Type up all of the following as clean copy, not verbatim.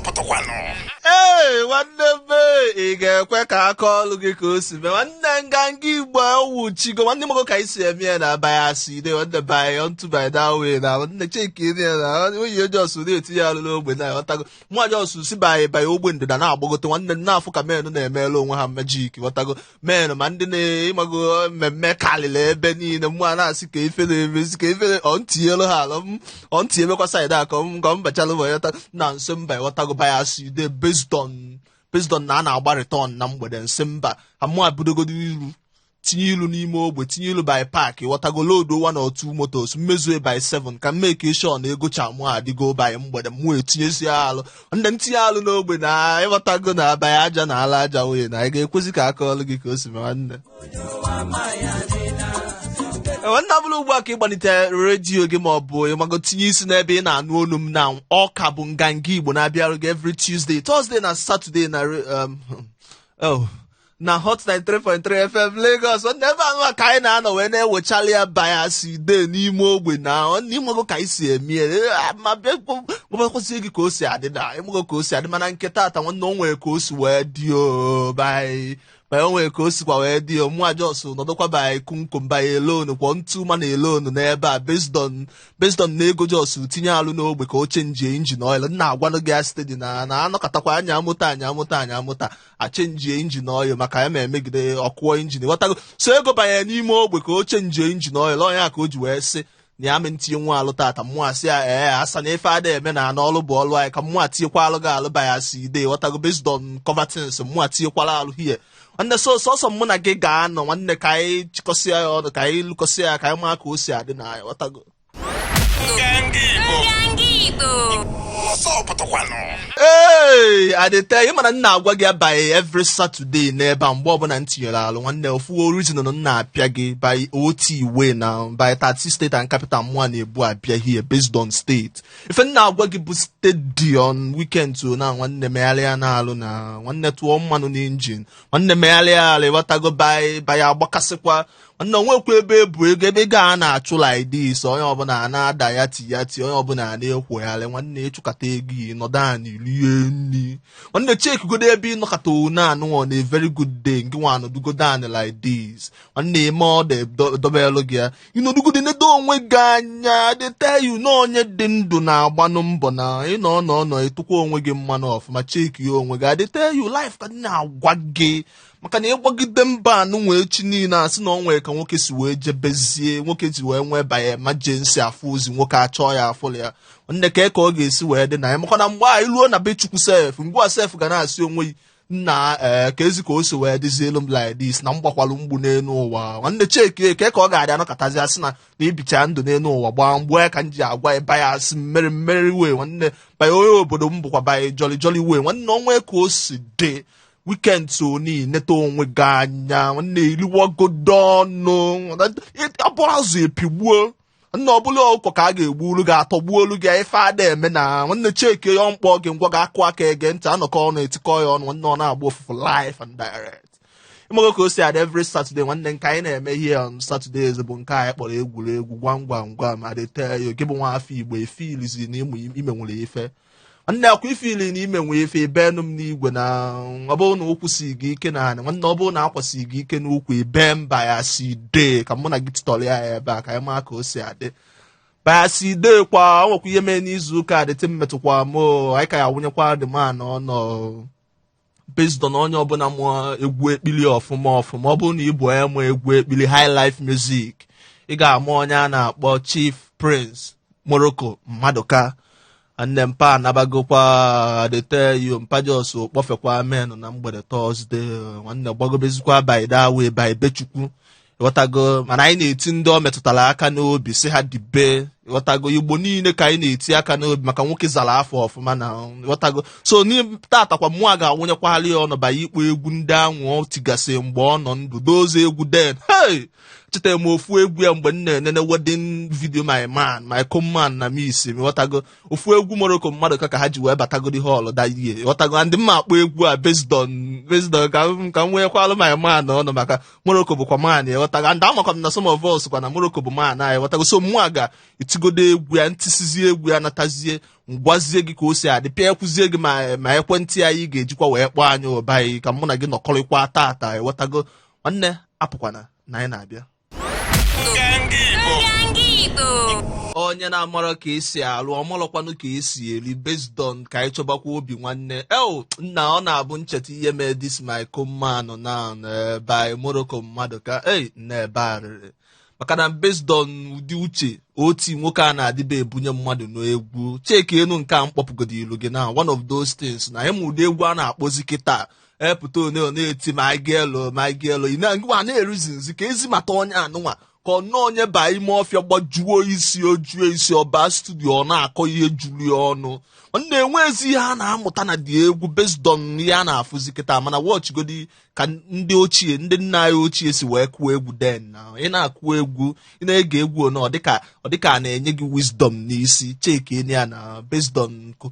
Pụtakwanụ. Ee, nwanne m, ị ga-ekwe ka aka ọlụ gị ka o si mee? Nwanne, Nganga Igbo ewuchigo. Nwanne m, ka anyị si eme ya na bayasị ide, nwanne, by onto by that way na nwanne cheki ya na oyi jos na-etinye alụ n'ogbe na ghọtago. Nwa jos si by ogbe ndịda na-agbagote. Nwanne m, na-afụ ka men na-emela onwe ha magic, ghọtago, men ma ndị na-ịmago mmemme karịrị ebe niile. Mmụọ na-asị ka ife na-emezi ka ife ọ ntinyelu ha alụ m, ọ ntị emekwa side a ka m bachalụ ma ghọta na nso mba, ghọtago, bayasị ide based on na a na-agba return na mgbede nsị mba ka mụ abidogodo iru tinye ilu n'ime ogbe, tinye ilu by park, ghọtago, load one or two motos mmezue by 7 ka m make sure na ego cha mụ adịgo by mgbede. Mụ etinyezie alụ ndị ntinye alụ n'ogbe na ịghọtago na abanye aja na ala aja wee na ị ga-ekwezi ka aka ọlụ gị ka o si mee. Nwanne, nwanne, abụrụ ugbu a ka ịgbalite redio gị ma ọ bụ ịmago tinye isi n'ebe ị na-anụ olu m na ọka bụ Nganga Igbo na-abịarụ gị every Tuesday, Thursday na Saturday na oh, na Hot 93.3 FM Lagos. Nwanne, ebe anụ ka anyị na-anọ wee na-ewechala ya bayasi de n'ime ogbe na nwanne, ịmago ka anyị si eme ya ma bịa gwakwasị gị ka o si adị na ịmago ka o si adị. Mana nke taata, nwanne, o nwere ka o si wee dị o by o nwere ka o sikwa wee dị o. Mụ just nọdụkwa by kumkum by alone kwọ ntu ma na alone n'ebe a based on na ego just tinye alụ n'ogbe ka o change engine oil. Nna, agwanụ gị ya steady na anọkọtakwa anya amụta anya amụta anya amụta achange engine oil maka ya ma emegide ọkụọ engine, ghọtago. So ego banyere n'ime ogbe ka o change engine oil ọnya ka o ji wee sị na ya me ntinye nwa alụ tata. Mmụọ asị ya ee, asa na ife ada eme na anụ ọlụ bụ ọlụ anyị ka mmụọ tinyekwala alụ gị alụ bayasi ide, ghọtago, based on cover things. Mmụọ tinyekwala alụ hie, nwanne. So sọsọ mụ na gị ga-anọ, nwanne, ka anyị chịkọsịa ya ọnụ, ka anyị lụkọsịa ya, ka anyị maa ka o si adị na anyị, ghọtago. Nganga Igbo. Nganga Igbo. Ọsọ pụtakwanụ. Ee, adịte ị mara nna agwa gị abaghị every Saturday n'ebe a mgbe ọbụla m tinyere alụ. Nwanne, ofu original m na-apịa gị by ot way na by 30 state and capital. Mụa na-ebu abịa here based on state. Ife nna agwa gị bụ steady on weekend o na nwanne, megharịa na-alụ na nwanne, tụọ mmanụ n'engine, nwanne, megharịa alụ, ịghọtago, by agbakasịkwa. Nwanne, onwekwa ebe ebu ego ebe ego a na-achụ like this. Onye ọbụla a na-ada ya ti ya ti, onye ọbụla a na-ekwogharị. Nwanne, ịchụkata ego ị nọdụ anị rie nri. Nwanne, checkigodo ebe ịnọkọta one anụ on a very good day nke nwa anọdugodo anị like this. Nwanne, eme ọ dị dobelu gị ya ịnọdugodo nedo onwe gị anya. They tell you na onye dị ndụ na-agbanụ mbọ na ịnọ nọ nọ ịtụkwa onwe gị mmanụ ọfụma. Check ya onwe gị. I tell you, life ka na-agwa gị maka na ịgbagide mba anụ nwee echi niile asị na ọ nwere ka nwoke si wee jebezie, nwoke ji wee nwee by emergency afụ ozi nwoke achọọ ya afụlụ ya. Nwanne, ka ọ ga-esi wee dị na ya maka na mgbe a iluo na be Chukwu sef, ngwa sef ga na-asị onwe ya nna ee, ka ezi ka o si wee dịzie elu m like this na m gbakwalụ mgbu n'elu ụwa. Nwanne, cheki ke ka ọ ga-adị anọkọtazi asị na ibicha ndụ n'elu ụwa gbaa mgbu ya ka m ji agwa ebe ya asị mmeri mmeri wee. Nwanne, banye onye obodo m bụkwa banye jolly jolly wee. Nwanne, onwe ka o si dị weekend so ni neta onwe gị anya. Nwanne, iriwagodo ọnụ ọ bụrụ azụ epigbuo. Nwanne, ọbụla ọkụkọ ka a ga-egburu gị atọgbuolu gị ife ada eme na nwanne, cheki ya mkpọ gị ngwa gị akụ aka ege ntị anọkọ ọnụ etikọ ya ọnụ. Nwanne, ọ na-agba ofufu live and direct. Ịmago ka o si adị every Saturday. Nwanne, nke anyị na-eme here on Saturdays bụ nke anyị kpọrọ egwuregwu gwam gwam gwam. I dey tell you, gị bụ nwa afọ Igbo efilizi na ịmụ ime nwere ife. Nwanne, akwa ifili na ime nwee ife ibenụ m n'igwe na ọ bụrụ na ụkwụ si gị ike na anị. Nwanne, ọ bụrụ na akwasị gị ike n'ụkwụ ibe mba ya si dee ka mụ na gị tụtọrọ ya ebe a ka anyị maa ka o si adị bayasi dee kwa. O nwekwa ihe mee n'izu ụka adịtị m metụkwa m o, anyị ka ya awụnyekwa dị man ọnọ based on onye ọbụla mụọ egwu ekpili ọfụma ọfụma. Ọ bụrụ na ị bụ onye mụọ egwu ekpili high life music, ị ga-ama onye a na-akpọ Chief Prince Morocco Mmaduka. Nne, mpa anabagokwa. I tell you, mpa jos kpọfekwa men na mgbede Thursday. Nwanne, gbagobezikwa by that way by bechukwu, ịghọtago. Mana anyị na-eti ndị ọ metụtara aka n'obi si ha dibe, ịghọtago. Igbo niile ka anyị na-eti aka n'obi maka nwoke zara afọ ọfụma na ịghọtago. So tatakwa mmụọ ga-awụnyekwali ya ọnụ banye ikpo egwu ndị anwụ ọ tigasị mgbe ọ nọ ndụ dozie egwu den. Hey, chetara m ofu egwu ya mgbe m na-enene wedding video my man, my coman na miss m, ịghọtago. Ofu egwu Morocco mmadụ ka ha ji wee batagodi hall that year, ịghọtago. Ndị mma akpọ egwu a based on ka m nwekwalụ my man ọnụ maka Morocco bụkwa man, ịghọtago. And amakwa m na some of us kwa na Morocco bụ man anyị, ịghọtago. So mụa ga-etigodi Tigodo egwu ya, ntisizie egwu ya, natazie, ngwazie gị ka o si adị, pịa ekwuzie gị ma ekwentị anyị ga-ejikwa wee kpọọ anyị ụba anyị ka mụ na gị nọkọrịkwa tata. Ewetago nwanne, apụkwana na anyị na-abịa. Nganga Igbo. Nganga Igbo. Onye na-amarọ ka esi alụ ọmalọkwanụ ka esi eri, based on ka anyị chọbakwa obi nwanne. Eo nna, ọ na-abụ ncheta ihe mee this my command na by Morocco mmadụ ka ei na-ebe arịrị, maka na based on ụdị uche oti nwoke a na-adịbe ebunye mmadụ n'egwu. Cheki enu nke a mkpọpụgodo ilu gị na one of those things na ịmụ ụdị egwu a na-akpọzi kịta epụta one ọ na-eti ma gelo ma gelo ị na na-eruzi nzi ka ezi mata onye anụnwa, ka ọ nọọ onye baa ime ọfịa gbajuo isi, ojuo isi, ọba studio, ọ na-akọ ihe juru ya ọnụ. Nwanne, enwezi ihe a na-amụta na dị egwu based on ihe a na-afụzi kịta. Mana wọchigodi ka ndị ochie, ndị nna anyị ochie si wee kụọ egwu then. Na ị na-akụ egwu, ị na-ege egwu one, ọ dịka a na-enye gị wisdom n'isi. Cheki ya na based on ka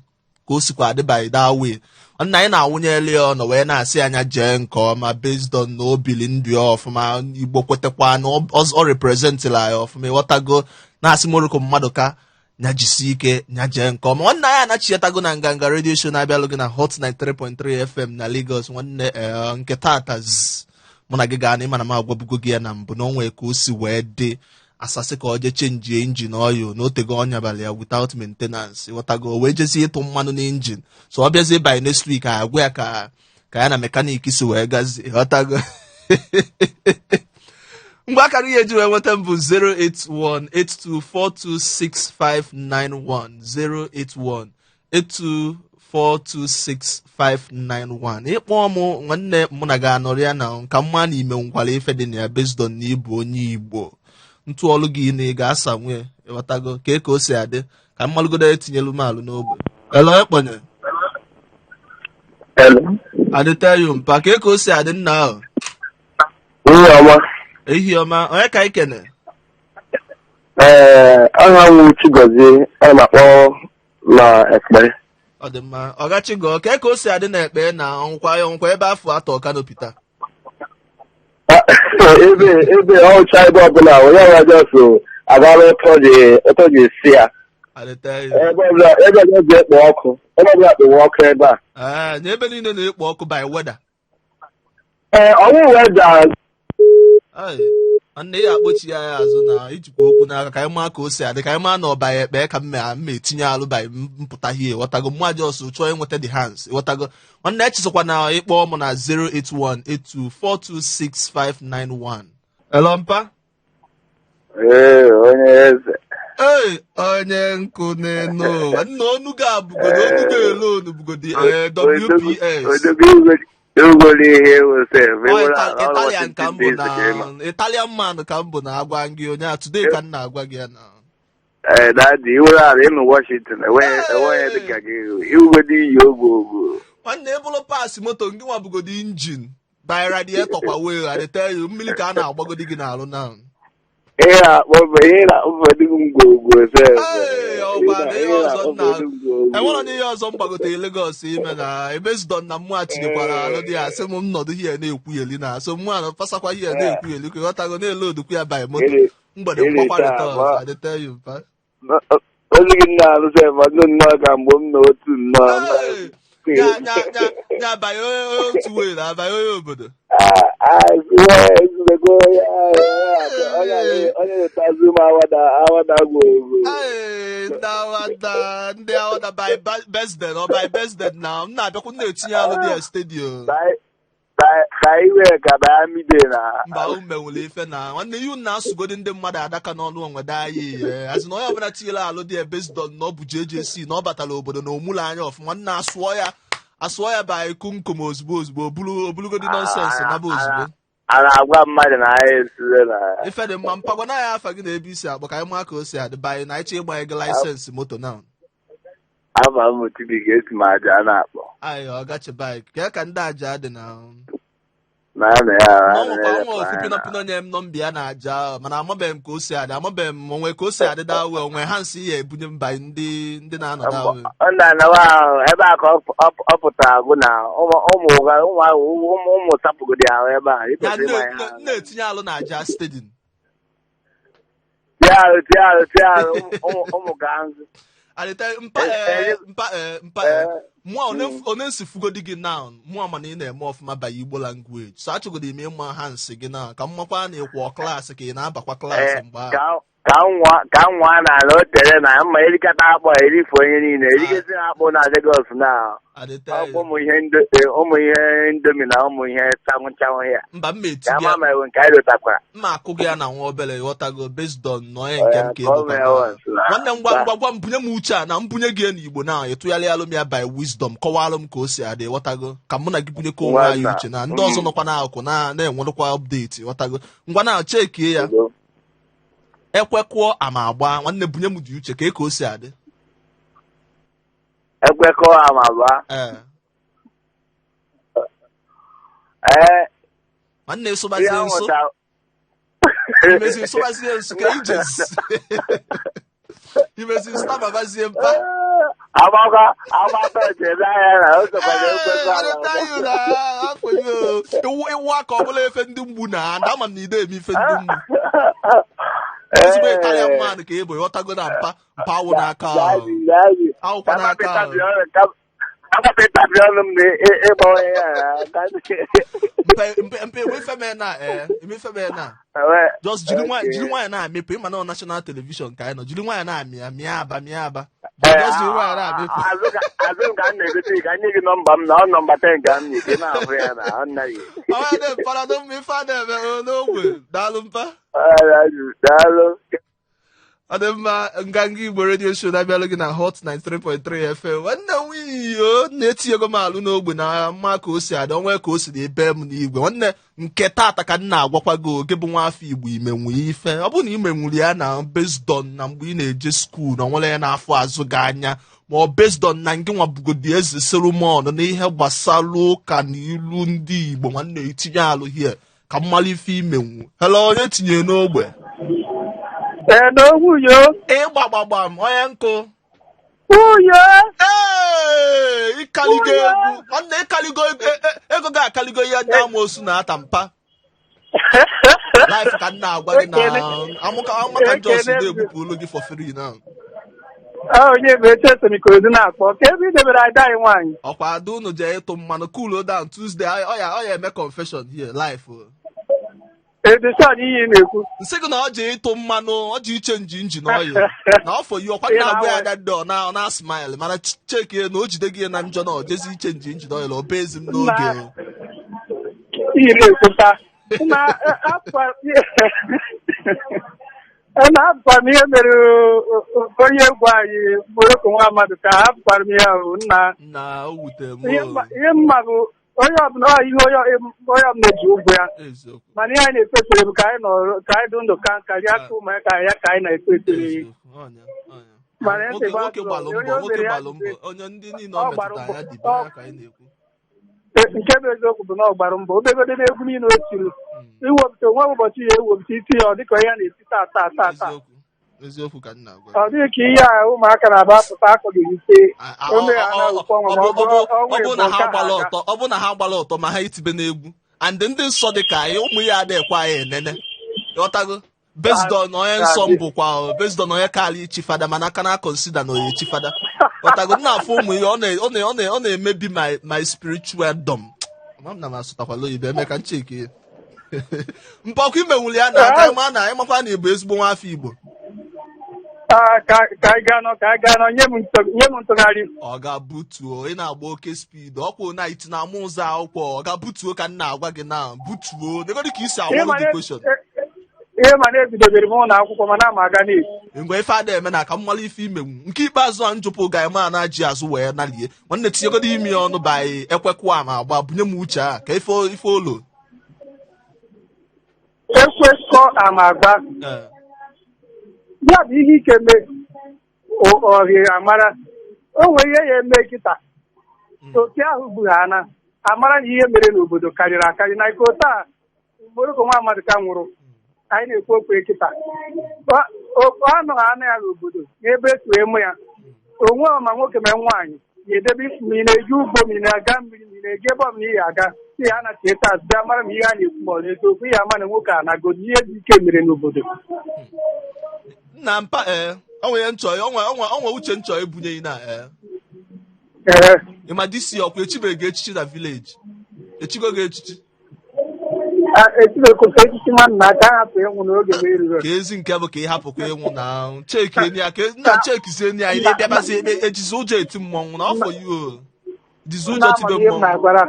o sikwa adị by that way. Nna anyị na-awụnyeli ya ọnọ wee na-asị anya jee nke ọma, based on na o bili ndụ ya ọfụma. Igbo kwetekwa na ọ representịla ya ọfụma. Ịghọtago? Na-asị Morocco mmadụ ka nya jisi ike, nya jee nke ọma. Nwanne anyị anachietago na Nganga Radio Show na-abịalụ gị na Hot 93.3 FM na Lagos. Nwanne, nke tata mụ na gị gaa na ịma na m agwabugo gị ya na mbụ na o nwee ka o si wee dị asasị ka ọ jee chenjie engine oil na otego ọnyabalị ya without maintenance. Ịghọtago? O wee jezie ịtụ mmanụ n'engine, so ọ bịazie by next week, a agwa ya ka ya na mechanic si wee gazie. Ịghọtago? Mgbe akara ihe eji wee nweta m bụ 08182426591, 08182426591. Ịkpọọ m nwanne, mụ na ga-anọrọ ya na nka mma na ime ngwara ife dị na ya, based on na ịbụ onye Igbo ntụọlụ gị na ị ga-asa nwee. Ịghọtago? Ka o si adị ka mmalụgodo etinyelu m alụ n'ogbe elo ekponye. Hello. Adịteyu mpa, ka o si adị nna ahụ. Ihe ọma. Ehi ọma, onye ka anyị kene? Ee, aha m Chigozie, ana m akpọ na Ekpere. Ọ dị mma, ọgachigo ka o si adị na Ekpe na ọnwụkwa ọnwụkwa ebe afọ atọ kanopita? Ebe ọcha, ebe ọbụla onye ọbụla just agara ụtọ ji esi ya. Adịteyu. Ebe ọbụla ji ekpo ọkụ, ebe ọbụla kpowe ọkụ ebe a. Ee, na ebe niile na-ekpo ọkụ by weather. Ee, ọnwụ weda. Ai, nwanne ya, akpọchi ya azụ na ijikwa okwu n'aka ka anyị maa ka o si adị, ka anyị maa na ọba ya ekpe ka mma etinye alụ by mpụta hie. Ghọtago? Mma just chọọ ịnweta the hands. Ghọtago nwanne? Echisokwa na ịkpọ mụ na 08182426591. Hello, mpa. Ee, onye eze. Ee, onye nkụ n'enu ụwa nna, onu ga-abụgodo onu ga-elu onu bugodi ee WPS. Odogwu ugolo ihe wosef. Ọ Italian ka m bụ na Italian man ka m bụ na agwa gị onye a today ka m na-agwa gị ya na. Ee, daddy, iwere ala ịnụ Washington enweghị dịka gị iwugodi iyi ogwu ogwu. Nwanne, ebụrụ parts moto ngị nwa bugodi engine by radiator kwa wee I dey tell you, mmiri ka a na-agbagodi gị n'alụ na. Ihe na-akpọ ihe na-akpọ m gwogwo sef. Ee, ọgwa na ihe ọzọ nna enwere na ihe ọzọ m gbagotere Lagos ime na ebezidon na mmụọ tinyekwara alụ dị ya, sị m nnọdụ hie na-ekwugheli na so mmụọ na pasakwa hie na-ekwugheli ka ịghọtago na-ele odukwu ya by moto mgbede mgbakwa return, I dey tell you, mpa. Ozi gị nna alụ sef, ọdụ nnọọ ka mgbe m na otu nnọọ. Ee, nya nya nya nya abanye onye otu wee na abanye onye obodo. Ezubego onye na-etazi m awada awada gwogwo. Ee, ndị awada, ndị awada by Besden ọ by Besden na m na-abịakwu m na-etinye alụ dị ya studio. Ka iwe ka baya mide na. Mba, o menwere ife na nwanne ihu na-asụgodi ndị mmadụ adaka n'ọnụ onwe anyị azị na onye ọbụla tinyere alụ dị ya based on na ọ bụ JJC na ọ batara obodo na omụlụ anya ọfụma nna, asụọ ya asụọ ya by kumkum ozugbo ozugbo obulu obulugodi nonsense naba ozugbo. A na-agwa mmadụ na anyị esize na. Ife dị mma, mpagwa na ya afa gị na ebe isi akpọ ka anyị maa ka o si adị by na ịchọ ịgbanye gị license moto na. Afa m Chibike, esi m aja a na-akpọ. Anyị ọgachi bike kee ka ndị aja dị na. Na ya na ya n'ọnwụkwa nwa ofu pinọpinọ nye m nọmba ya na aja ahụ, mana amabeghị m ka o si adị, amabeghị m onwe ka o si adị dawe onwe ha nsị ya ebunye mba ndị na-anọ dawe. Ọ na-anawa ahụ ebe a ka ọ pụtara bụ na ụmụ ụmụ ụmụ ụmụ sapụgodi ahụ ebe a ya ịkwesịrị ịma ya. Na-etinye alụ na aja stadium. Tie arụ, tie arụ, tie arụ, ụmụ ka nzụ. Alịta mpa. Eh, ee, mpa, ee, mpa, ee. Mụa one nsi fugodi gị now, mụa mana ị na-eme ọfụma banye Igbo language, so achọgodi m ịma ha nsị gị na ka mmakwa na ịkwọ klaasị ka ị na-abakwa klaasị mgbe ahụ. Ka nwa na ala o tere na mma erikata akpụ a erifu onye niile erigezi ha akpụ na Lagos na Alịta. ọkpụ ụmụ ihe Indomie na ụmụ ihe chanwụ chanwụ ya. Mba, mma eti Ka gị. ama ma ewe nke anyị rotakwara. Mma akụ gị ya na nwa obere, ịghọtago, based on na onye nke m ka Ka ọ ịbụkwa mee na. once na- Nwanne m, gwa ngwa gwa m, bunye m uche a na mbunye gị ya n'Igbo na ịtụgharịalụ m ya by wisdom, kọwalụ m ka o si adị, ịghọtago, ka mụ na gị bunyekọ onwe anyị Nwata. uche na ndị ọzọ nọkwa n'akụkụ na na-enwerekwa update, ịghọtago. Ngwa, na chekie ya. Ekwekụọ ama agba. Nwanne, bunye m dị uche ka o si adị. Ekwekọ ama ba. Ee. Ee. Nwanne, Ihe sụbazie nso. amụta. Imezi sụbazie nso ka ijezi imezi sụtababazie mpa. Agbakọ agbakọ echebe anya na o sokwa na ekwekọ ama agba. Ịwụ aka ọbụla efe ndị mgbu na and ama m na ide eme ife ndị mgbu. Ezigbo Italian man ka ị bụ, ịghọtago, na mpa mpa awụ n'aka ahụ. Daddy, daddy. Awụkwa n'aka ahụ. Agbapịtabi ọnụ m na ịgbanwe ya na. Mpe mpe mpe, enwe ife mee na ee, eme ife mee na just jiri nwayọ, jiri nwayọ na-amịpụ. Ịma na ọ national television ka anyị nọ. Jiri nwayọ na-amị ya, mịa aba, mịa aba, just jiri nwayọ na-amịpụ. Azụ m ka m na-egote ka nye gị nọmba m na ọ nọmba 10 ka m nye gị na-ahụ ya na ọ naghị. Ọya dị mpa na mma ife a na-eme n'ogbe. Daalụ mpa. Daalụ. Ọ dị mma. Nganga Igbo Radio Show na-abịalụ gị na Hot 93.3 FM. Nwanne m wiyo na-etinyego m alụ n'ogbe na mma ka o si adị onwe ka o si na-ebe m n'igwe. Nwanne, nke taata ka m na-agwakwa gị oge bụ nwa afọ Igbo imenwu ife ọ bụrụ na imenwuru ya na based on na mgbe ị na-eje school na onwere ya na-afụ azụ gị anya, ma ọ based on na ngị nwa bugodi eze Solomon n'ihe gbasara ụka na ilu ndị Igbo. Nwanne, itinye alụ hie ka mmalụ ife imenwu. Hello, onye tinye n'ogbe? Ee, n'ogwu yo. Ịgbagbagba m onye nkụ. Nwunye. Ee, ịkaligo egwu, nwanne, ịkaligo ego gị, akaligo ihe ndị amoosu na-ata mpa life ka m na-agwa gị na amụka amaka jos na-egbupụ olu gị for free now. Onye bụ eche Ikorodu na-akpọ ka ebe ị debere ada anyị nwaanyị. Ọkwa ada unu jee ịtụ mmanụ, cool down. Tuesday ọ ya eme confession here live o. Edishọn ihe ị na-ekwu. Nsị gị na ọ jee ịtụ mmanụ, ọ ji iche nji engine oil na ọ fọ yi ọkwa nna agwa ya ada dị ọ na smile, mana chekie na o jide gị na njọ na ọ jezi iche nji engine oil ọ bụ ezi m n'oge o. Ihe na-ekwuta na na-apụkwa m ihe mere onye egwu anyị Morocco nwa mmadụ ka hapụkwara m ihe ahụ nna. Na o wutere m Ihe o. Ihe mma bụ onye ọbụla ọ ihe onye onye ọbụla ji ụgwọ ya. Eziokwu. Mana ihe anyị na-ekpe ekpere bụ ka anyị nọrọ, ka anyị dị ndụ ka nka rie aka ụmụ ya ka ya ka anyị na-ekpe ekpere. Eziokwu, ọnya, ọnya. Mana nwoke nsogbu nwoke adịrọ. gbalụ mbọ Onye o nwoke mere ya gbalụ mbọ jide. Onye ndị niile ọ Ọ gbara metụtara mbọ. ya dịbe ya ka anyị na-ekwu. Nke bụ eziokwu bụ na ọ gbara mbọ obegode n'egwu niile o tiri iwepụta onwe ụbọchị ya ewepụta iti ya, ọ dịka ihe a na-eti taa taa taa taa. Eziokwu, eziokwu ka m na-agwa Ọ gị. dịghị ka ihe a ụmụaka na-aba apụta akọghị ise ome ha na-awụkwa ọnwa ma ọ bụrụ ọnwa ọ bụ ịbụ na ha nke ha agbala aga. ọtọ, ọ bụ na ha agbala ọtọ ma ha itibe n'egwu and ndị nsọ dị ka anyị, ụmụ ya adịghịkwa anyị enene, ghọtago, based on onye nsọ m bụkwa o, based on onye kaala ichi fada, mana aka na consider na onye chi fada, ghọtago, m na-afụ ụmụ ya ọ na-emebi my spiritual dom. Ama m na m asụtakwala oyibo eme ka m cheke mpọkụ imenwuli ya na aka ịma na ịmakwa na ịbụ ezigbo nwa afọ Igbo. Ah, ka anyị gaa nọ, ka anyị gaa nọ, nye m ntụgharị. Ọ ga-butuo, ị na-agba oke speed ọkwa na iti na ama ụzọ akwụkwọ. Ọ ga-butuo ka m na-agwa gị na butuo negodi ka isi Ihe awọrọ ma the na- question. Ihe ma na-ebidobere m ụlọ akwụkwọ mana ama aga na-esi. Ngwa, ife ada eme na ka mmalụ ife imenwu nke ikpeazụ a njụpụ ga eme a na-ji azụ wee nalie. Nwanne, tinyegodo imi ya ọnụ bụ ekwekwa ma agba. Bunye m uche a ka ife ife olo. Ekwekọ ama agba. Ya bụ ihe ike mee ọhịa amara o nwere ihe ya eme kịta otu ahụ gburu ha na amara na ihe mere n'obodo karịrị akarị na nke taa Morocco nwa mmadụ ka nwụrụ anyị na-ekwu okwu kịta anọghị anụ ya n'obodo n'ebe esi wee mụ ya onwe ma nwoke ma nwaanyị na-edebe ma ị na-eji ugbo ma ị na-aga mmiri ma ị na-eji ebe ọbụla ị ga-aga si ya na cheta azụ bịa mara ma ihe a na-ekwu ma ọ na eziokwu ihe ama na nwoke a nagodi ihe dị ike mere n'obodo. Nna mpa, ee, onwe ihe nchọ, onwe uche nchọ ebunye gị na ee. Ee. Ịma disi ọkwa echibeghị echichi na village, echigo gị echichi? Echibekwa echichi nwanna aka hapụ ịnwụ n'oge m eruru. Ka ezi nke bụ ka ị hapụkwa ịnwụ na cheki enyi ya ka nna chekizie enyi anyị na-ebịabazi ebe ejizi ụjọ eti mmọnwụ na ọfọ yi o jizi ụjọ tibe ihe m mmọnwụ. Na-agwara.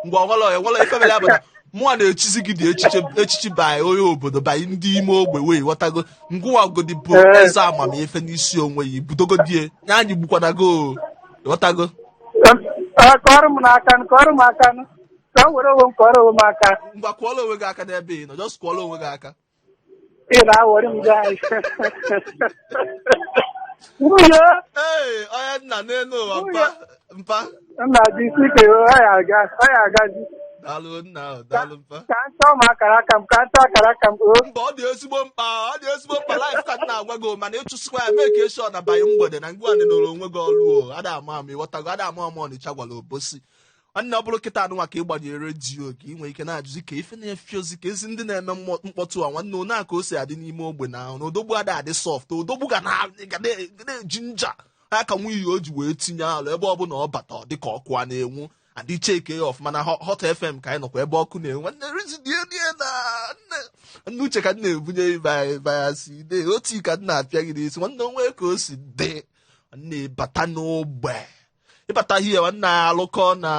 Ngwa, ọnwere enwere ife mere ya bụ na mụnwa na-echizi gị dị echichi, echichi banyị onye obodo, banyị ndị ime ogbe wee ghọtago ngụwa godi bụ eze amamife n'isi onwe ya budogodie ya anyị gbukwanago ghọtago. Kọrọ m n'aka, kọrọ m aka, ka m were onwe m kọrọ onwe m aka. Ngwa, kwụọla onwe gị aka n'ebe ị nọ, just kwụọla onwe gị aka. Ị na-awọrị m gaa nwunye. Ee, onye nna n'elu ụwa, mpa, mpa. Nna ji isi ike, ọ ya aga, ọ ya agazi. Daalụ nna ahụ, daalụ mpa. Ka m chọọ m akara aka m, ka m chọọ akara aka m o. Mba, ọ dị ezigbo mkpa, ọ dị ezigbo mkpa life ka m na-agwa gị o, mana ịchụsịkwa ya mee ka esi ọ na banye mgbede na ngwa nụrụ onwe gị ọrụ o ada ama ama, ịghọtago? Ada ama ama. Ọnịcha gwara obosi nwanne, ọ bụrụ kịta anụnwa ka ị gbanyere redio ka ị nwee ike na-ajụzi ka ife na-efi ozi ka ezi ndị na-eme mkpọtụ a. Nwanne, one a ka o si adị n'ime ogbe na odogbu ada adị soft, odogbu ga na-eji nja ha ka nwunye o ji wee tinye alụ ebe ọbụla ọ bata, ọ dị ka ọkụ a na-enwu adị. Cheke ya ọfụma na Hot FM ka anyị nọkwa ebe ọkụ na-enwu. Nwanne, rizidie na nne nne uche ka m na-ebunye bayasi de otu ka m na-apịa gị n'isi. Nwanne, onwe ka o si dị, nwanne, bata n'ogbe, ịbata hie nwanne, alụkọ na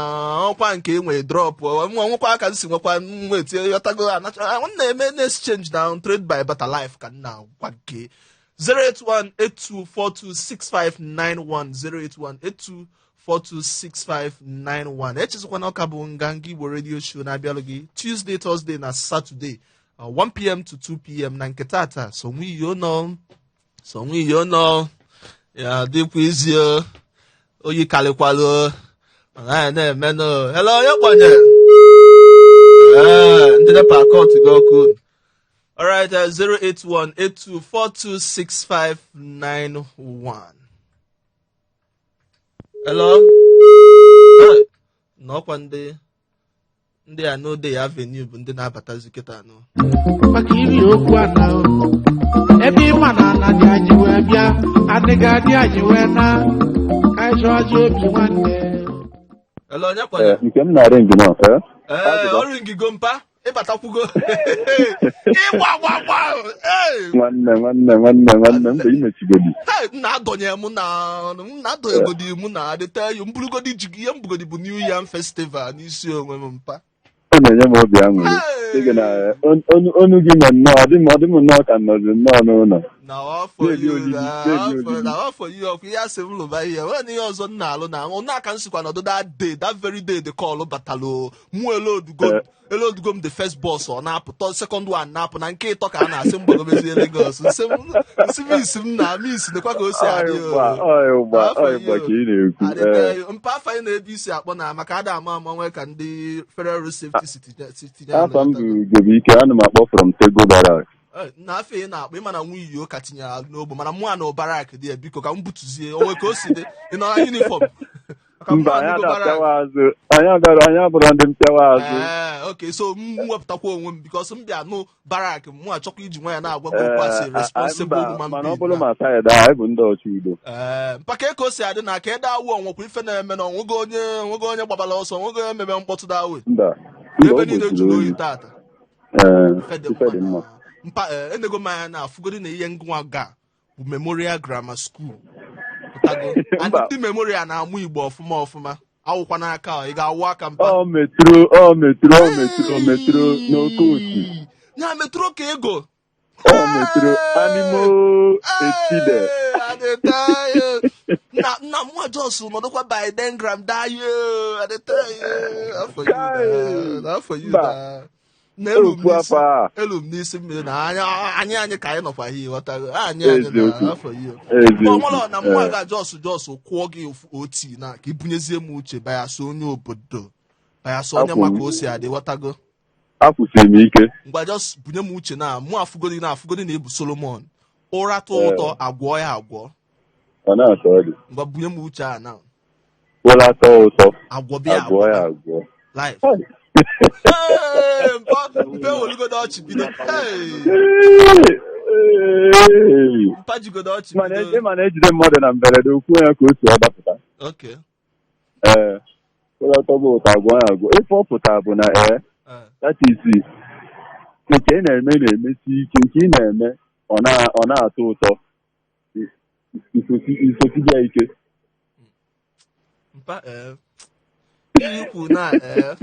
ọkwa nke enwe drop nwa nwekwa aka nsi nwekwa nwetie yọtago anacha. Nwanne, eme na exchange na trade by barter life ka m na-agwa gị. 08182426591, 08182426591. Echezikwana ọka bụ Nganga Igbo Radio Show na-abịalụ gị Tuesday, Thursday na Saturday, 1 p.m. to 2 p.m. Na nke tata so nwiyo nọ, so nwiyo nọ ya dịkwa izi o, oyi karịkwalụ mana anyị na-emenụ. Hello, onye kpọnye? Ee, ndị NEPA cut gị ọkụ. Alright, 08182426591. Hello? Hey, n'ọkwa ndị a n'Ode Avenue bụ ndị na-abatazi kịta anọ. Maka iri okwu ana o. Ebe ịma na ana dị anyị wee bịa, adịghị adị anyị wee na ka anyị chọọ obi nwanne. Hello, onye kpọnye? Nke m na-arị ngị nọ, eh? Ee, ọrụ ngigo mpa, ịbatakwugo ịgba gba gba. Ee. Nwanne, nwanne, nwanne, nwanne, mgbe imechigodi. Hey, nna, adọnye mụ na nna adọnyegodi mụ na adịta yo mbụrụgodi ji ihe mbugodi bụ New Yam Festival n'isi onwe m, mpa. Ọ na-enye m obi aṅụrị. Hey! Dịka na onu gị nọ nnọọ, ọ dị m nnọọ ka m nọzi nnọọ n'ụlọ. Na afọ Na-eli yi olili, na na-eli afọ olili. Na afọ yi ọkụ ihe asị m lụba ihe nwere na ihe ọzọ m na-alụ na ọnụ aka m sikwa nọdụ that day, that very day the call batalụ mụ elodugo. Elodugo m the first bus, ọ na-apụ tọ, second one na-apụ, na nke ịtọ ka a na-asị m gbagobezie Lagos. Nsị m isi m na miss nekwa ka o si adị o. Ọyịgba, ọyịgba, Afọ ọyịgba yi ka ị na-ekwu. Adịte mpa, afọ anyị na-ebe isi akpọ na maka ada ama ama nwee ka ndị Federal Road Safety si tinye Afọ m bụ Ugobike, ana m akpọ from Tego Barracks. Na afọ ị na-akpọ, ịma na nwunye ka tinyere alụ n'ogbe, mana mụ a na barak dị ya. Biko ka m butuzie onwe ka o si dị, ị nọ na uniform? Maka mụ Mba, anyị anụgo ada barak. apịawa azụ. Anyị abịara, anyị abụrụ ndị mpịawa azụ. Ee, okay, so m wepụtakwa onwe m because m bịa nụ barak, mụ achọkwa iji nwa ya na-agwa gị okwu asị responsible mba, human mana ọ being bụrụ na. ma side a, anyị bụ ndị ọchụ udo. Ee, mpaka ka o si adị na ka ede awụ onwekwa ife na-eme na onwego onye gbabala ọsọ, onwego onye mebe mkpọtụ dawe. Mba, mba, Ebe o niile gbosiri jụrụ oyi oyi. tata. Ee, Ife dị ife dị mma mma. na mpa. Ee, enego m anya na afụgodi na ihe ngwa ga bụ Memorial Grammar School. Pụtago. And Mba. ndị Memorial na-amụ Igbo ọfụma ọfụma. Awụkwa n'aka ọ, ị ga-awụ aka mpa? Ọ metro, ọ metro, ọ metro, metro n'oke otu. Na metro ka ego. Ọ metro animo etide. Na nna mwa jos nọdụkwa by dengram dayo adịtayo afọ Kai! na afọ yu Mba. na na elu m Okwu n'isi afọ a. elu m n'isi mmiri na anya anyị anyị ka anyị nọkwa ihe ghọtago anyị anyị na Eziokwu. afọ yu. Eziokwu. Ọmụlọ na mụ ga jos kwụọ gị ofu oti na ka ibunyezie m uche bayasị onye obodo, bayasị onye Akwụ ma m. ka o si adị, ghọtago? Akwụsịrị m ike. Ngwa, just bunye m uche na mụ afụgodi na afụgodi na ebu Solomon ụra tụọ ụtọ agwọ ya agwọ. Ọ na-atọ ọ dị. Ngwa, bunye m uche a na. Ụra atọ ụtọ. Agwọ bịa. Agwọ ya agwọ. Life. Hey, mpa mpe welugodo ọchị bido. Hey. Ee, Ee. Mpa jigodo ọchị Mana bido. ị ma na ejide mmadụ na mberede, okwu ya ka o si ọ dapụta. Ee, ụlọ tọgbọ ụtọ agwọ ya agwọ. Ife ọ pụtara bụ na ee, that is, nke ị na-eme na-emesi ike, nke ị na-eme ọ na-atọ ụtọ, isosi ya ike. Mpa, ee, ihe ikwu na ee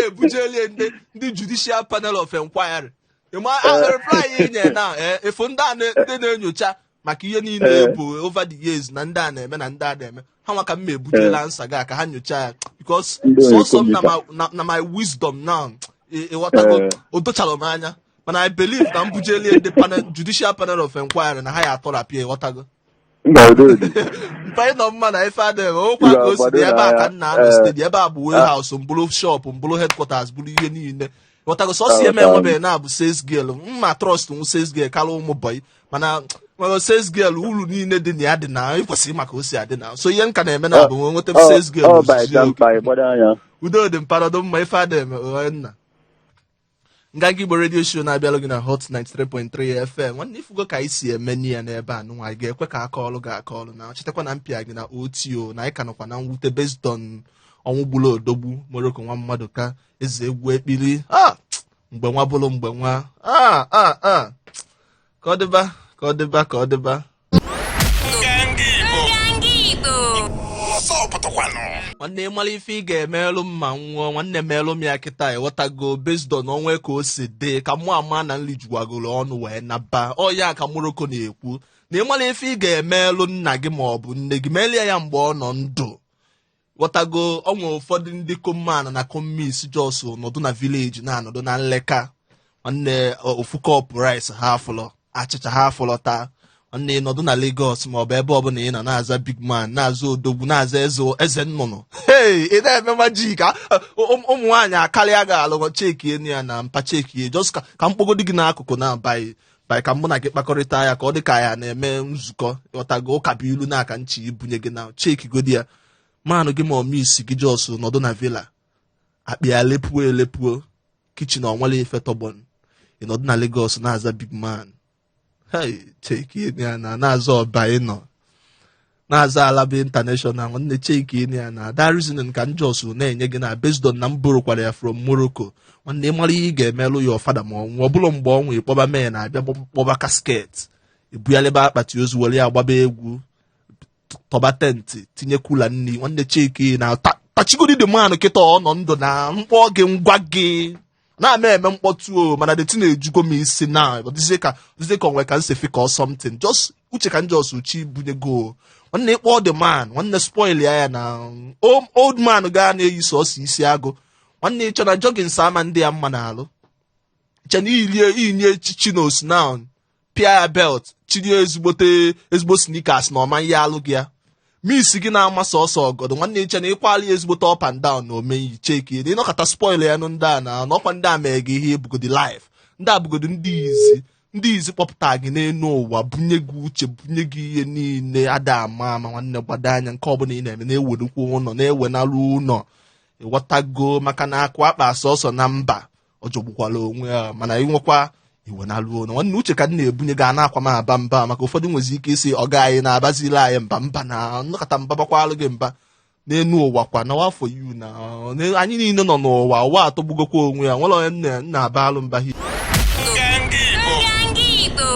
ebujelie ndị judicial panel of inquiry. Ịma reply inye na ee efu ndị a ndị na-enyocha maka ihe niile bụ over the years na ndị a na-eme na ndị a na-eme ha nwa ka m ma ebujela nsa gị ka ha nyochaa ya, because Ndị sọsọ m na oyikomi. na my wisdom now, ịghọtago? O dochara m anya, mana I believe na m bujelie ndị panel, judicial panel of inquiry, na ha ya atọrapịa, ịghọtago? Mba, udo dị. Mpa, ịnọ mma na ife adịghị okwa ka o si dị ebe a ka nna anọ steady. Ebe a bụ warehouse, mbụrụ shop, mbụrụ headquarters, bụrụ ihe niile, ghọtago? Sọsọ ihe m enwebeghị na bụ sales girl. Mma trust nwu sales girl karịa ụmụ boy, mana nwere sales girl, uru niile dị na ya dị na ịkwesịrị maka o si adị na. So ihe m ka na-eme na bụ nwe nweta sales girl Ọ ozuzu baịta oke. mkpa ịgbado anya. Udo dị, mparado mma, ife adịghị eme nna. Nganga Igbo Radio Show na-abịalụ gị na Hot 93.3 FM. Nwanne, ifugo ka anyị si eme ya n'ebe a nụnwa, anyị ga-ekwe ka aka ọlụ ga aka ọlụ na chetakwa na mpịa gị na OTO na anyị ka nọkwa na mwute based on ọnwụ gburu odogwu Morocco nwa mmadụ ka eze egwu ekpili a mgbe nwa bụrụ mgbe nwa a a a ka ọ dịba, ka ọ dịba, ka ọ dịba. Nganga Igbo. Nganga Igbo. Ọsọ pụtakwanụ. Nwanne, ịmara ife ị ga-emelụ m ma nwụọ, nwanne, melụ m ya kịta, ịghọtago? Based on onwe ka o si dị ka mụ ama na nri juwagoro ọnụ wee naba ọ ya ka Morocco na-ekwu na ịmara ife ị ga-emelụ nna gị ma ọ bụ nne gị, melie ya mgbe ọ nọ ndụ, ghọtago? Ọ nwere ụfọdụ ndị common na commis jos nọdụ na village na-anọdụ na nleka. Nwanne, ofu cup rice ha afụlọ, achịcha ha afụlọ taa. Nwanne, ị nọdụ na Lagos maọbụ ebe ọbụla ị nọ na-aza big man, na-aza odogwu, na-aza eze, eze nnụnụ, hey, ị na-eme magic. Ụmụ nwaanyị akarịa gị alụ. Chekie ya na mpa, chekie just ka mkpọgodi gị n'akụkụ na abaghị bai ka mụ na gị kpakọrịta ya ka ọ dị ka ya na-eme nzukọ, ghọtago? Ụka bụ ilu na aka nchi ibunye gị na chekigodi ya manụ gị ma ọ miss gị jos nọdụ na villa, akpị ya lepuo elepuo, kitchen ọnwale ife tọgbọn, ị nọdụ na Lagos na-aza big man. Hey, cheki ya na na-aza ọba, ị nọ na-aza Alaba International. Nwanne, cheki ya na that reasoning ka njọs na-enye gị na based on na m borokwara ya from Morocco. Nwanne, ị mara ihe ị ga-emelụ ya ọfada ma ọnwụ ọ bụrụ mgbe ọnwụ, ịkpọba mee na-abịa kpọba casket, ebugharịba akpati ozu, were ya gbaba egwu, tọba tent, tinye cooler nri. Nwanne, cheki na tachigodi the man kịta ọ nọ ndụ na mkpọ gị ngwa gị na-ama eme mkpọtụ o, mana the thing na-ejugo m isi na ọ dịzie ka onwe ka nsefi ka ọ something just uche ka njọs uchi bunye go. Nwanne, ịkpọ the man, nwanne, spoil ya ya na old man gaa na-eyi sọsọ isi agụ. Nwanne, ịchọ na joggings ama ndị ya mma n'alụ iche na ilie inye chinos now, pịa ya belt, chinye ezigbote ezigbo sneakers na ọma ihe alụ gị ya miss gị na-ama sọsọ ọgọdọ. Nwanne, iche na ịkwali ya ezigbote up and down na omeyi cheki na ịnọkọta spoil ya nụ ndị a na n'ọkwa ndị a mee gị ihe ebugodi life, ndị a bugodi ndị izi, ndị izi kpọpụta gị n'elu ụwa, bunye gị uche, bunye gị ihe niile ada ama ama. Nwanne, gbado anya nke ọbụla ị na-eme, na-ewerukwa ụlọ, na-ewenalụ ụlọ, ịghọtago? Maka na akụ akpa sọsọ na mba ọ jọgbukwala onwe ya, mana ịnwekwa iwenalụ ụlọ. Nwanne, uche ka m na-ebunye gị, a na-akwa m aba mba maka ụfọdụ nwezi ike isi ọga anyị na-abazili anyị mba mba na nnọkọta mba bakwalụ gị mba n'elu ụwa kwa na afọ yu na anyị niile nọ n'ụwa. Ụwa atọgbugokwa onwe ya, nwere onye nna nna abalụ mba hi. Nganga Igbo. Nganga Igbo.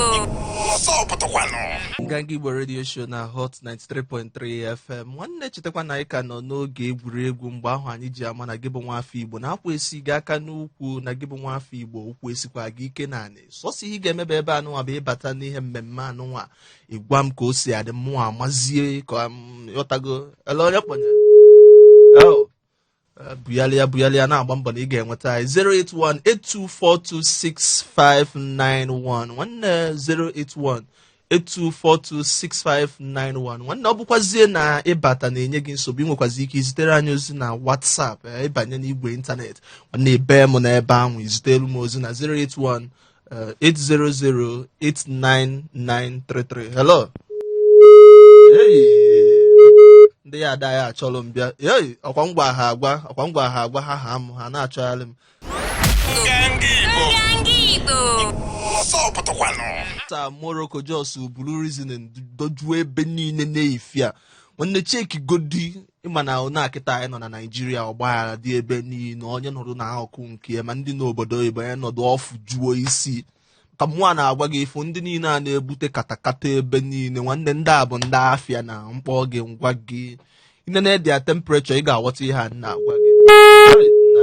Ọsọ pụtakwanụ. Nganga Igbo Radio Show na Hot 93.3 FM. Nwanne, chetakwa na anyị ka nọ n'oge egwuregwu, mgbe ahụ anyị ji ama na gị bụ nwafọ Igbo na-akwa esi gị aka n'ukwu, na gị bụ nwafọ Igbo ụkwụ esikwa gị ike naanị sọsọ ihe ị ga-emebe ebe anụnwa bụ ịbata n'ihe mmemme anụnwa, ịgwa m ka o si adị, mmụọ amazie ka m ghọtago ele onye kpọnyere. Oh. Bugharịa bugharịa, na-agba mbọ na ị ga-enweta anyị 08182426591. Nwanne, 08182426591. Nwanne, ọ bụkwazie na ịbata na-enye gị nsogbu, ị nwekwazi ike izitere anyị ozi na WhatsApp. Ịbanye n'igwe ịntanetị, nwanne, ebe m n'ebe ahụ izitelu m ozi na 081 800 89933. Hello. Hey. Ndị ya ada ya achọrọ m bịa. Hey, ọkwa ngwa ha agwa, ọkwa ngwa ha agwa ha ha m ha na-achọgharị m. Nganga Igbo. Nganga Igbo. Ọsọ pụtakwanụ. Ta Morocco just buru reasoning dojuo ebe niile na-efi a. Nwanne, cheki godi, ịma na na kịta anyị nọ na Naijiria, ọgbaghara dị ebe niile. Onye nọdụ na akụkụ nke ya, ma ndị n'obodo oyibo, onye nọdụ ọfụ juo isi ka mụa na-agwa gị. Ifu ndị niile a na-ebute katakata ebe niile, nwanne, ndị a bụ ndị afịa na mkpọ gị. Ngwa gị inene dia temperature, ị ga-aghọta ihe a m na-agwa gị. Na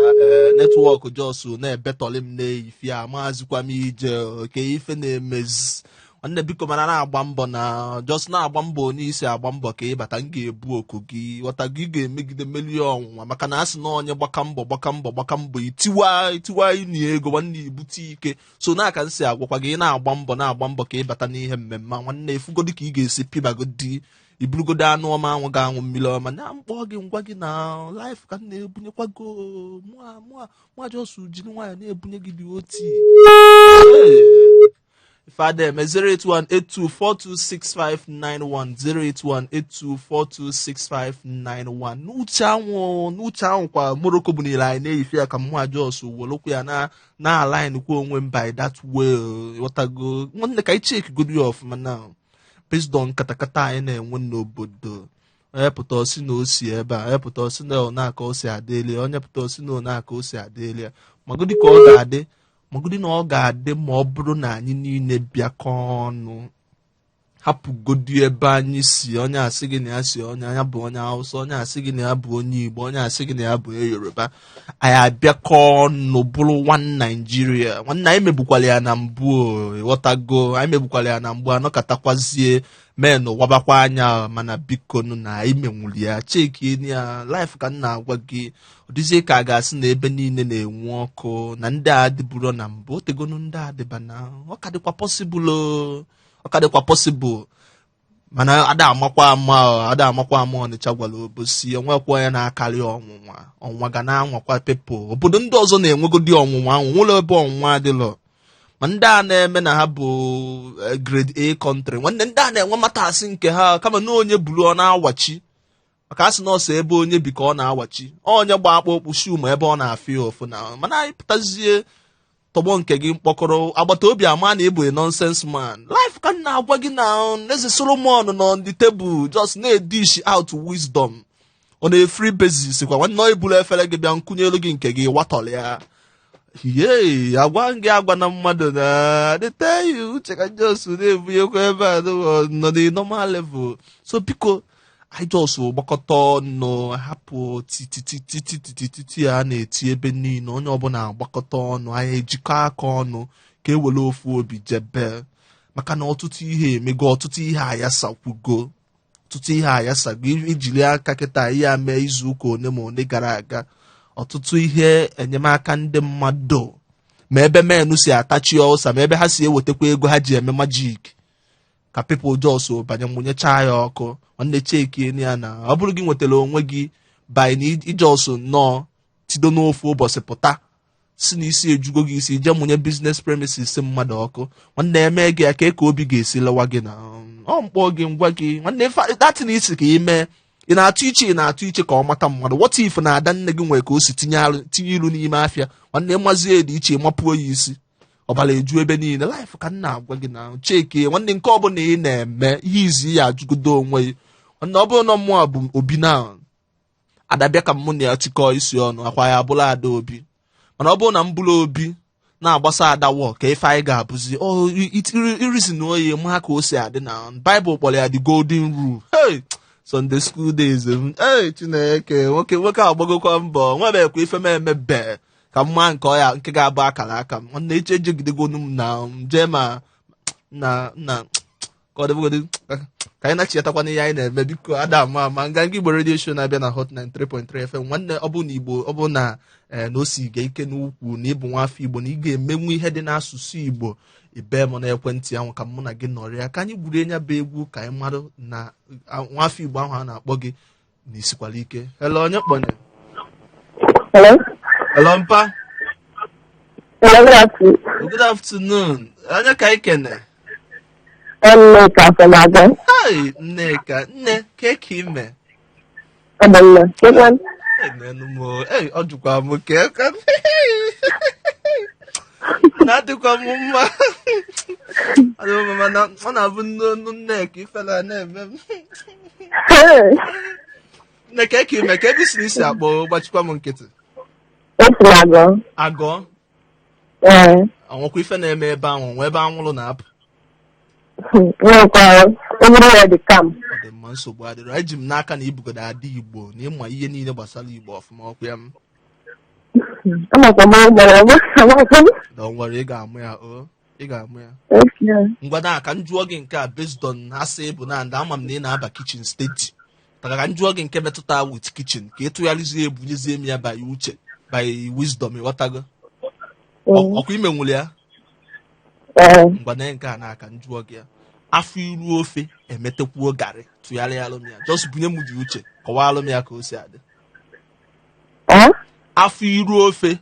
network just na-ebetọlị m n'eyifi a, maazịkwa m ije oke ife na-emezi. Nwanne, biko, mana na-agba mbọ na just na-agba mbọ, onye isi agba mbọ ka ịbata, m ga-ebu oku gị. Ghọta gị, ga-emegide melie ọnwụnwa, maka na a sị na onye gbaka mbọ, gbaka mbọ, gbaka mbọ, itiwa itiwa ini ego. Nwanne, ibute ike. So na aka m si agwakwa gị, ị na-agba mbọ, na-agba mbọ ka ịbata n'ihe mmemme a. Nwanne, efugodi ka ị ga-esi pịbagodi, iburugodo anụ ọma, anwụ ga-anwụ mmiri ọma na mkpọ gị. Ngwa gị na life ka m na-ebunyekwa go mụa mụa mụa, just jiri nwayọ na-ebunye gị dị oti. Ife eme 08182426591, 08182426591. N'uche anwụ, n'uche anwụ kwa, Morocco bụ niile anyị na-eyife ya ka mụa just welụkwa ya na na align kwa onwe m by that way. Ghọtago, nwanne? Ka anyị check godo ya ọfụma na based on katakata anyị na-enwe n'obodo. Onye pụta, osi na o si ebe a, onye pụta, osi na ọ na-aka o si adịeli ya, onye pụta, osi na ọ na-aka o si adịeli ya. Magodi ka ọ ga-adị, magodi na ọ ga-adị ma ọ bụrụ na anyị niile bịakọ ọnụ, hapụgodi ebe anyị si. Onye asị gị na ya si, onye ya bụ onye Hausa, onye asị gị na ya bụ onye Igbo, onye asị gị na ya bụ onye Yoruba, anyị abịakọ ọnụ bụrụ one Nigeria. Nwanne, anyị megbukwala ya na mbụ o, ịghọtago? Anyị megbukwala ya na mbụ, anọkọtakwazie men wabakwa anya. Mana biko nụ, na anyị menwuru ya, cheki ya life ka m na-agwa gị. Ọ dịzie ka a ga-asị na ebe niile na-enwu ọkụ na ndị a dịburo na mbụ otegonu, ndị a dịba na ọ ka dịkwa possible o, ọ ka dịkwa possible, mana ada amakwa ama o, ada amakwa ama. Ọnịcha gwara obosi, onwekwa onye na-akarị ọnwụnwa. Ọnwụnwa ga na-anwakwa people. Obodo ndị ọzọ na-enwegodi ọnwụnwa ahụ, nwere ebe ọnwụnwa adịlọ, ma ndị a na-eme na ha bụ grade A country. Nwanne, ndị a na-enwe matasị nke ha, kama na onye buru ọ na-awachi, maka a sị na ọsọ ebe onye bi ka ọ na-awachi, onye gba akpụ okpu shu ma ebe ọ na-afịa ya ụfụ na. Mana anyị pụtazie tọgbọ nke gị mkpọkọrọ agbata obi ama na ịbụ a nonsense man. Life ka m na-agwa gị na eze Solomon nọ on the table just na-edish out wisdom on a free basis kwa. Nwanne, ọ iburu efere gị bịa, nkụnyelu gị nke gị, watọrọ ya ye agwa gị, agwa na mmadụ na they tell you. Uche ka just na-ebunyekwa ebe a nọ na normal level. So biko, anyị just gbakọta ọnụ, hapụ tititititititi a na-eti ebe niile. Onye ọbụla agbakọta ọnụ, anyị ejikọ aka ọnụ ka e were ofu obi jebe, maka na ọtụtụ ihe emego, ọtụtụ ihe ayasakwugo, ọtụtụ ihe ayasago. Ijiri aka kịta ihe a mee izu ụka one ma one gara aga, ọtụtụ ihe enyemaka ndị mmadụ, ma ebe menu si atachi ọsa, ma ebe ha si ewetakwa ego ha ji eme magic, ka people just banye mụnyechaa ya ọkụ. Nwanne, chekie ya na ọ bụrụ gị nwetara onwe gị by na i just nnọọ tido n'ofu ụbọchị, pụta si na isi ejugo gị isi, jee mụnye business premises mmadụ ọkụ. Nwanne, eme gị ya ka ka obi ga-esi lewa gị na ọ mkpọ gị. Ngwa gị, nwanne, datin isi ka ị mee, ị na-atụ iche, ị na-atụ iche ka ọ mata mmadụ. What if na ada nne gị nwere ka o si tinye tinye ilu n'ime afịa? Nwanne, mazie dị iche, mapuo ya isi, ọbara eju ebe niile. Life ka m na-agwa gị na cheke. Nwanne, nke ọbụla ị na-eme, ihe izi ya ajụgodo onwe gị. Nwanne, ọ bụrụ na mmụọ bụ obi na adabịa ka mụ na ya tikọọ isi ọnụ, akwa ya abụla ada obi. Mana ọ bụrụ na m bụrụ obi na-agbasa adawo, ka ife anyị ga-abụzi irisi na oyi ma ka o si adị na Baịbụl kpọrọ ya the golden rule. Hey, Sunday school days m, hey, Chineke! Nwoke nwoke agbagokwa mbọ, nwebekwa ife m emebe ka mma nke ọ ya nke ga-abụ akara aka m. Nwanne, eche ejegidegonu m na m jee ma na na ka ọ dịbụgodị ka anyị na-achịtakwa n'ihe anyị na-eme. Biko, ada ama ama. Nganga Igbo radio show na-abịa na Hot 93.3 FM. Nwanne, ọ bụ na Igbo, ọ bụ na na o si ga ike n'ukwu na ịbụ nwafọ Igbo, na ị ga-emenwu ihe dị n'asụsụ Igbo, ibe m n'ekwentị ahụ ka mụ na gị nọrọ ya, ka anyị gwurie nya bụ egwu, ka anyị marụ na nwafọ Igbo ahụ a na-akpọ gị na isikwala ike. Hello, onye kpọnye? Hello? Hello, mpa. Hello, good afternoon. Good afternoon. Onye ka anyị kene? Nneka from Agụ. Hi, Nneka. Nne, ke ka ime? Ọ dị mma. Kekwan? Enenu m o. Ei, ọ jụkwa m ke ka. Na-adịkwa m mma. Adịghị m mma mana ọ na-abụ nne onu Nneka ifela na-eme m. Hey, Nneka, ka ime ka ebe isi na isi akpọ, gbachikwa m nkịtị. Esi m Agọ. Agọ? Ee. Ọnwekwa ife na-eme ebe ahụ, nwe ebe anwụrụ na-apụ? Nwekwa, everywhere dị calm. Ọ dị mma, nsogbu adịrọ. Eji m n'aka na ibugodo ada Igbo na ịma ihe niile gbasara Igbo ọfụma, ọkwa ya m? Amakwa m gbara amakwa m. Na o nwere, ị ga-amụ ya o, ị ga-amụ ya. Okay. Ngwa, na ka m jụọ gị nke a based on asị bụ na ndị ama m na ị na-aba kitchen steady taka, ka m jụọ gị nke metụta with kitchen, ka ị tụgharịzie ebunyezie m ya by uche, by wisdom, ịghọtago? Ọkwa ime nwere ya? Ee. Ngwa, na nke a na-aka m jụọ gị ya, afọ iru ofe emetekwuo garị, tụgharịalụ m ya, just bunye m dị uche, kọwalụ m ya ka o si adị. Eh? Afọ iru ofe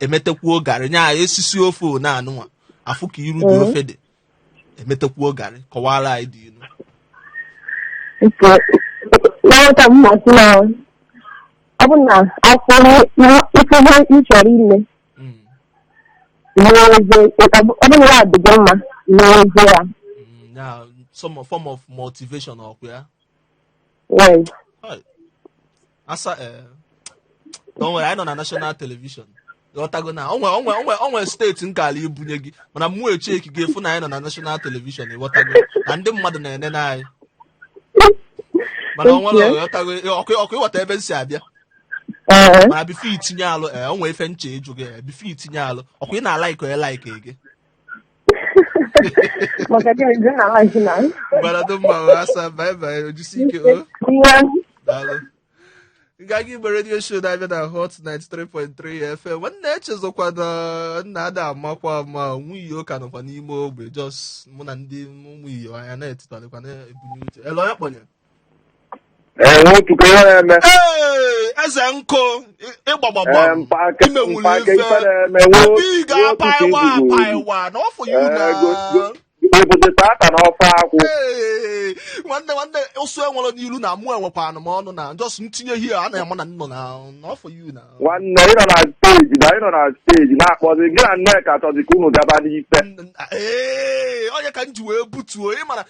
emetekwuo garị, nya esisi ofe o na-anụnwa afụ ka iru dị ofe dị emetekwuo garị, kọwara anyị dị ilu. Okay. Na nghọta m, masị na ọ bụ na afọ ife ihe ị chọrọ ime n'ezie, ọ bụ na ya dị gị mma n'ezie ya. Ya some form of motivation, ọkwa ya? Yes. Hi. Asa, don't worry, anyị nọ na national television, ghọtago? Na onwe steeti nke ala ibunye gị, mana mụ echeki gị efu na anyị nọ na national television, ịghọtago, na ndị mmadụ na-enene anyị, mana o nwere ghọtago, ọkụ ịghọta ebe m si abịa? Ee. Mana before itinye alụ, onwe ife nche ịjụ gị, before itinye alụ, ọkwa ị na-alike onye like gị? Maka gịnị dị na like na? Mgbarado mma, asa, bye bye, ojisi ike o. Ihe. Daalụ. Nganga Igbo radio show na-abịa na Hot 93.3 FM. Nwanne, echezọkwa na nna ada amakwa ama nwunye ụka nọkwa n'ime ogbe, just mụ na ndị ụmụ iyo anya na-etụtalịkwa na-ebunye uche elu onye kpọnye. Ee, nwoke, ihe na-eme? Ee, eze nkụ ịgbagbagba. Ee, mpake. Imenwuru Mpake. ife. Ife na-eme? Obi ga-apaiwa apaiwa na ọfọ ya na Obodo tata na ofe akwụ. Ee, nwanne, ụsụ enwere n'ilu na mụ enwekwanụ m ọnụ na just ntinye hie a na-ama na nnọ na ọfọ you na. Nwanne, ị nọ na stage na ị nọ na stage na-akpọzi gị na Nneka chọzi ka unu gaba n'ife. Ee, onye ka m ji wee butuo, ịmara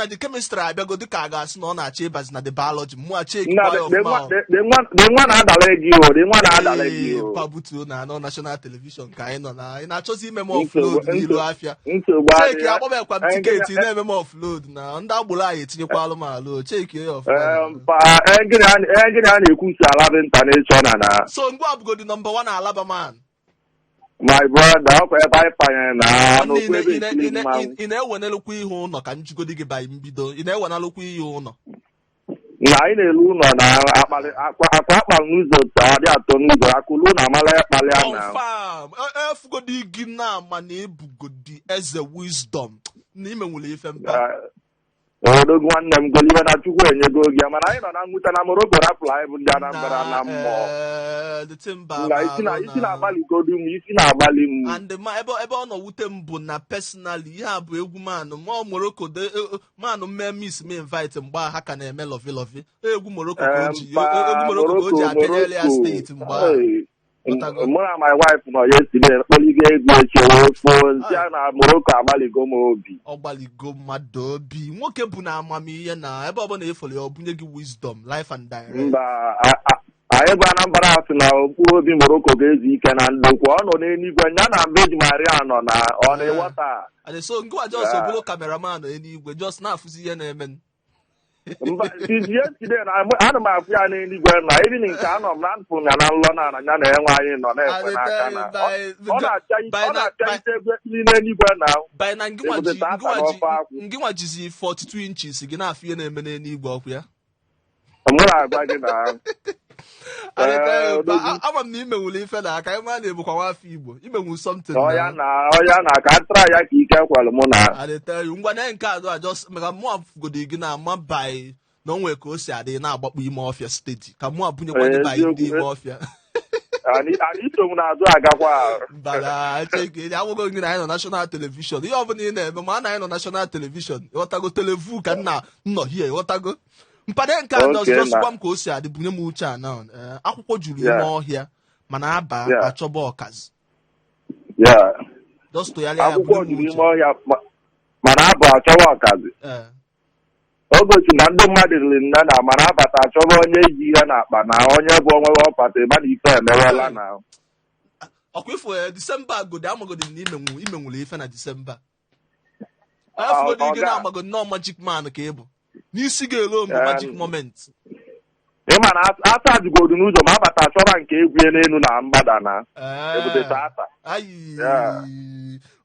the chemistry abịago dịka a ga-asị na ọ na-achọ ịbazi na the biology mụ achọ Nna, ekikwa ya ọfụma. dị nwa na-adala gị o, dị nwa na-adala gị Ee, o. mpa, butuo na anọ national television ka anyị nọ na ị na-achọzi ime m Nsogbu- offload n'ilu afịa. Nsogbu Cheki, adịghị. agbabekwa m ticket na-eme m offload na ndị agboro anyị etinyekwalụ m alụ, cheki ya Ee, ọfụma. mpa, ee, gịnị a na-ekwu si Alaba International na? So ngwa, abụgodi number one Alaba man. My brother, ọkwa ebe anyị panyere na Nwanne, n'okwu ebe ekiri mmanwụ. Ị na-ewenelụkwa ihe ụlọ ka njigodi gị ba mbido, ị na-ewenalụkwa ihe ụlọ? Na anyị na-elu ụlọ na akpali akwa akwa akpali n'ụzọ adị atọ n'ụzọ akụlu na amala ya kpalịa na. Confirm. Efugodi gị na ama na ebugodi eze wisdom na ime nwere ife mba. Odogwu, nwanne m, golibe na Chukwu enyego gị ya, mana anyị nọ na mwute na Morocco rapụrụ anyị bụ ndị Anambra na mmụọ. The timba. Na isi na isi na-agbalịgodu m, isi na-agbalị m. And ma ebe ọ nọ wute m bụ na personally, ihe a bụ egwu manụ mụọ Morocco de manụ mmee miss me invite mgbe a ha ka na-eme lovey lovey, egwu Morocco ka o ji egwu Morocco ka o ji apịanyere ya steeti mgbe ahụ. Ghọtago? Mụ na my wife nọ yesterday kpọligo egwu echi wee foo nsị a na Morocco agbaligo m obi. Ọ gbaligo mmadụ obi, nwoke bụ na amamihe na ebe ọbụla efere ya, ọ bunye gị wisdom life and direct. Mba, anyị bụ Anambra sị na mkpụrụ obi Morocco ga-ezu ike na ndokwa, ọ nọ n'eluigwe ya na Virgin Maria nọ na ọ na-ewọta. And so ngwa, just Yeah. bụrụ cameraman eluigwe, just na-afụzi ihe na-eme. Mba, since yesterday na ana m afụ ya n'eluigwe na even nke anọ m na mpụ ya na nlọ na na ya na enwe anyị nọ na-ekwe n'aka na ọ na-apịa ọ na-apịa ite egwu ekpili n'eluigwe na. By na ngịnwa ji Ebute tata ngịnwa ji n'ofe akwụ. Ngịnwa jizi 42 inches gị na-afụ ihe na-eme n'eluigwe, ọkụ ya? Mụ na-agwa gị na Ee, Odogwu. Ama m na imenwuru ife na aka ịma na ebukwa nwafọ Igbo imenwu something. Ọya na ọya na ka atra ya ka ike kwere mụ na. I dey tell you, ngwa, na nke a just maka mụ afụgodi gị na ama by na o nwere ka o si adị na-agbakpọ ime ọfịa steady, ka mụ abụnyekwa gị by ndị ime ọfịa. Anyị so m n'azụ agakwa. Mbara cheke, agwụgo gị na anyị nọ national television, ihe ọbụla ị na-eme ma na anyị nọ national television, ịghọtago? Televu ka nna nnọ hie, ịghọtago? Mpade nke a Okay, just na. gwa m ka o si adị, bunye m uche a na akwụkwọ juru ime ọhịa mana aba achọba ọkazi. Ya. Just tụgharịa ya Akwụkwọ bụrụ juru uche. ime ọhịa mana abụ achọwa ọkazi. O gosi na ndị mmadụ riri nne na mana abata achọba onye ji ihe n'akpa na onye bụ onwe ọpata ịma na ife emewela na. Ọkwa ifo Disemba godi amagodi na imenwuru ife na Disemba. Afụgodi gị na-amagodi nọọ magic man ka ị bụ n'isi ga-elo mgbe magic moment. Ịma na ata jugodu n'ụzọ ma abata achọba nke egwu n'elu na mgbada na ebute ata. Ayi. Yeah.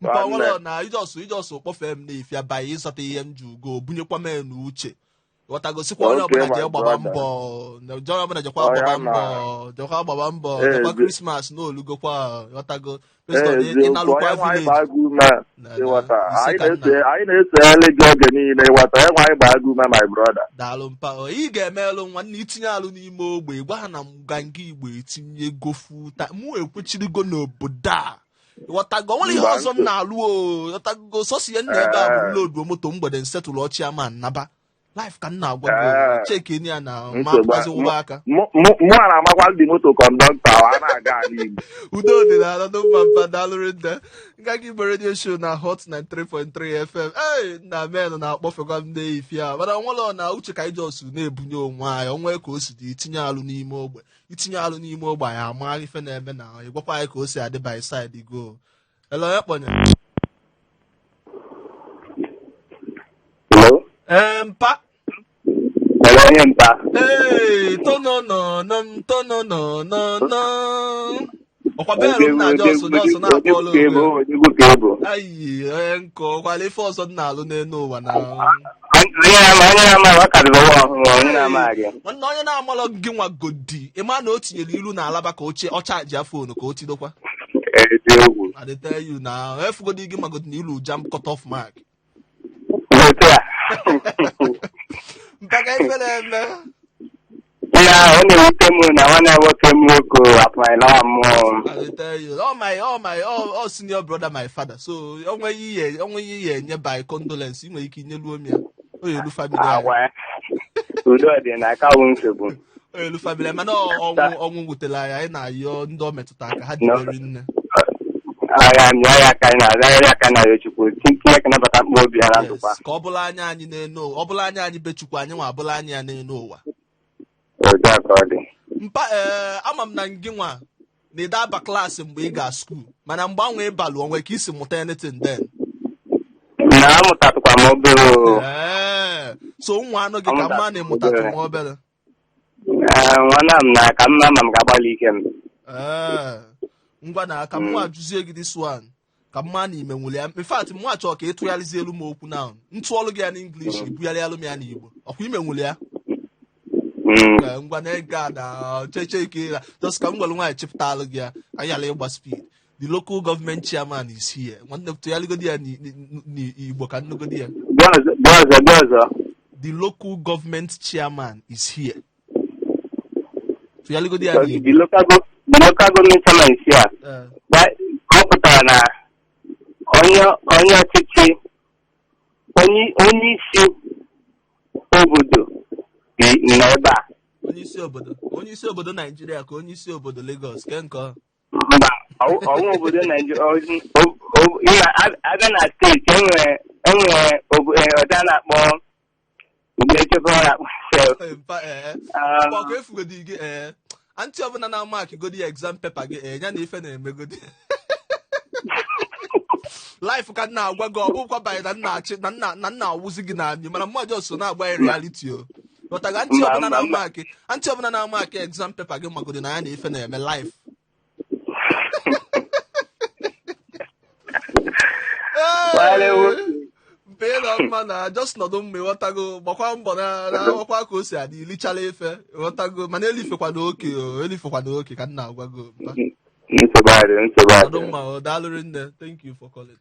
Mpa Nwanne. nwere na ijọsụ kpọfee m n'efi abaghị ịzata ihe m ji ugo bunyekwa m n'uche. Ghọtagosikwa onye Okay, ọbụla my jee gbaba brother. mbọ na onye ọbụla jekwa Ọ gbaba ya na. mbọ, jekwa gbaba mbọ, Eh, jekwa Krismas na olugokwa, ghọtago, based on Eziokwu, ịnalụkwa onye nwe anyị village. gbaa gị ume. Na- Ịghọta. ise Anyị ka nna. na-eso, anyị na-esonyere gị oge niile, ịghọta. Onye nwe anyị gbaa gị ume, my brother. Daalụ mpa. Ọ, ị ga-emelụ nwanne itinye alụ n'ime ogbe, gwa ha na nganga Igbo etinye gofu ta mụ ekwechirigo n'obodo a, ghọtago. Nwere ihe Mba, ọzọ m na-alụ o, ghọtago, sọsọ ihe m na ebe a bụ lodu moto mgbede nsetụlụ ọchị ama nnaba life ka m na-agwa gị. Cheki ya na ma Nsogbu akpụkpọzi ụgbọ aka. Mụ a na-amakwa ndị moto conductor a na-aga ala Igbo. Udo dị n'ala n'ụmụ mpa. Daalụrị nne. Nganga Igbo radio show na Hot 93.3 FM. Ee, nna men na-akpọfekwa m n'efi a, mana nwere na uche ka anyị jos na-ebunye onwe anyị onwe ka o si dị itinye alụ n'ime ogbe, itinye alụ n'ime ogbe anyị ama ife na-eme na ịgwakwa anyị ka o si adị by side go. Hello, onye kpọnye? Hello? Ee, mpa. Hello, onye mpa. Ee, tono no no tono no no no ọkwa belu m na jos na-akpọ ọlụ onwe. Odegwu ka ị bụ. Ayi, onye nkụ ọkwala ife ọzọ m na-alụ n'elu ụwa na Onye na-ama ọ karịrị ụwa ọhụrụ, onye na-ama gị. Nwanne, onye na-amalọ gị nwa godi ịma na o tinyere ilu na alaba ka oche ọ charge ya phone ka o tidokwa. Eziokwu. I dey tell you na efugodi gị magodi na ilu jam cut off mark. Otu a. Mpaka ife na-eme. Ihe ahụ ọ na-ewute m na nwanne nwoke m nwoke apụmanyela mmụọ. I dey tell you, all my all my all, all senior brother, my father, so onwe ihe enye by condolence ị nwere ike inyeluo m ya o elu family anyị. Agwa udo dị na akawụ nsogbu. O elu family anyị, mana ọnwụ wutere anyị. Anyị na-ayọ ndị ọ metụta aka ha jidere nne. Agha mịa ya aka na agha ya aka na ya Chukwu Chineke nabata mkpụrụ obi ha na ndụkwa. Yes, ka ọ bụla anya anyị n'elu ụwa, ọ bụla anya anyị be Chukwu, anyị nwa abụla anya ya n'elu ụwa. Otu a ka ọ dị. Mpa, ee, ama m na ngị nwa na ịda aba class mgbe ị ga school, mana mgbe anwa ịbalụ onwe ka isi mụta anything then? Na amụtatụkwa m obere o. Ee, so nwa anụ gị ka mma na ịmụtatụ nwa obere. Ee, nwanne m na ka mma ma m ga-agbalị ike m. Ee, ngwa na ka mụ ajụzie gị this one ka mma na ime nwere ya. In fact, mụ achọrọ ka ị tụgharịzie elu m okwu na ntụọlụ gị ya n'English, ibugharịalụ m ya n'Igbo. Ọkwa ime nwere ya? Mm. Ee, ngwa na ege a na cheche ike ya just ka m gwara nwaanyị chịpụtalụ gị ya ka anyị ghara ịgba speed. The local government chairman is here. Nwanne m, tụgharịgodi ya n'Igbo ka nnugodi ya. Gwa ọzọ, gwa ọzọ, gwa ọzọ. The local government chairman is here. Tụgharịgodi ya n'Igbo. The local government chairman si a Ee. ọ pụtara na onye ọchịchị, onye isi obodo dị nọ ebe a. Onye isi obodo, onye isi obodo Naijiria ka onye isi obodo Lagos ke nke ọ? Mba, ọwụ obodo Naijiria. Abịa na steeti, enwere ọda na-akpọ mgbe echekwa ọ na-akpọ sef. Ee, mpa, ee. Ah. Mgbe ọkụ efugodi gị, ee, antị ọbụla na-amak godi ya exam paper gị, ee, ya na ife na-emegodi life ka nna agwa gị. Ọ bụkwa banye na nna achị na nna na nna awụzi gị na anyị, mana mmadụ so na-agba ya reality o ghọtaga ntị Mba, ọbụla mba, mba. na-amak antị ọbụla na-amak exam paper gị magodi na ya na ife na-eme life. Wale Mpe nọ mma na just nọdụ mma, ịghọtago, gbakwa mbọ na akwakwa ka o si adị ilichala ife, ịghọtago, mana elifekwana oke o, elifekwana oke ka m na-agwago mpa. Nsogbu adị, nsogbu Nọdụ adị. mma o, daalụrị nne. Thank you for calling.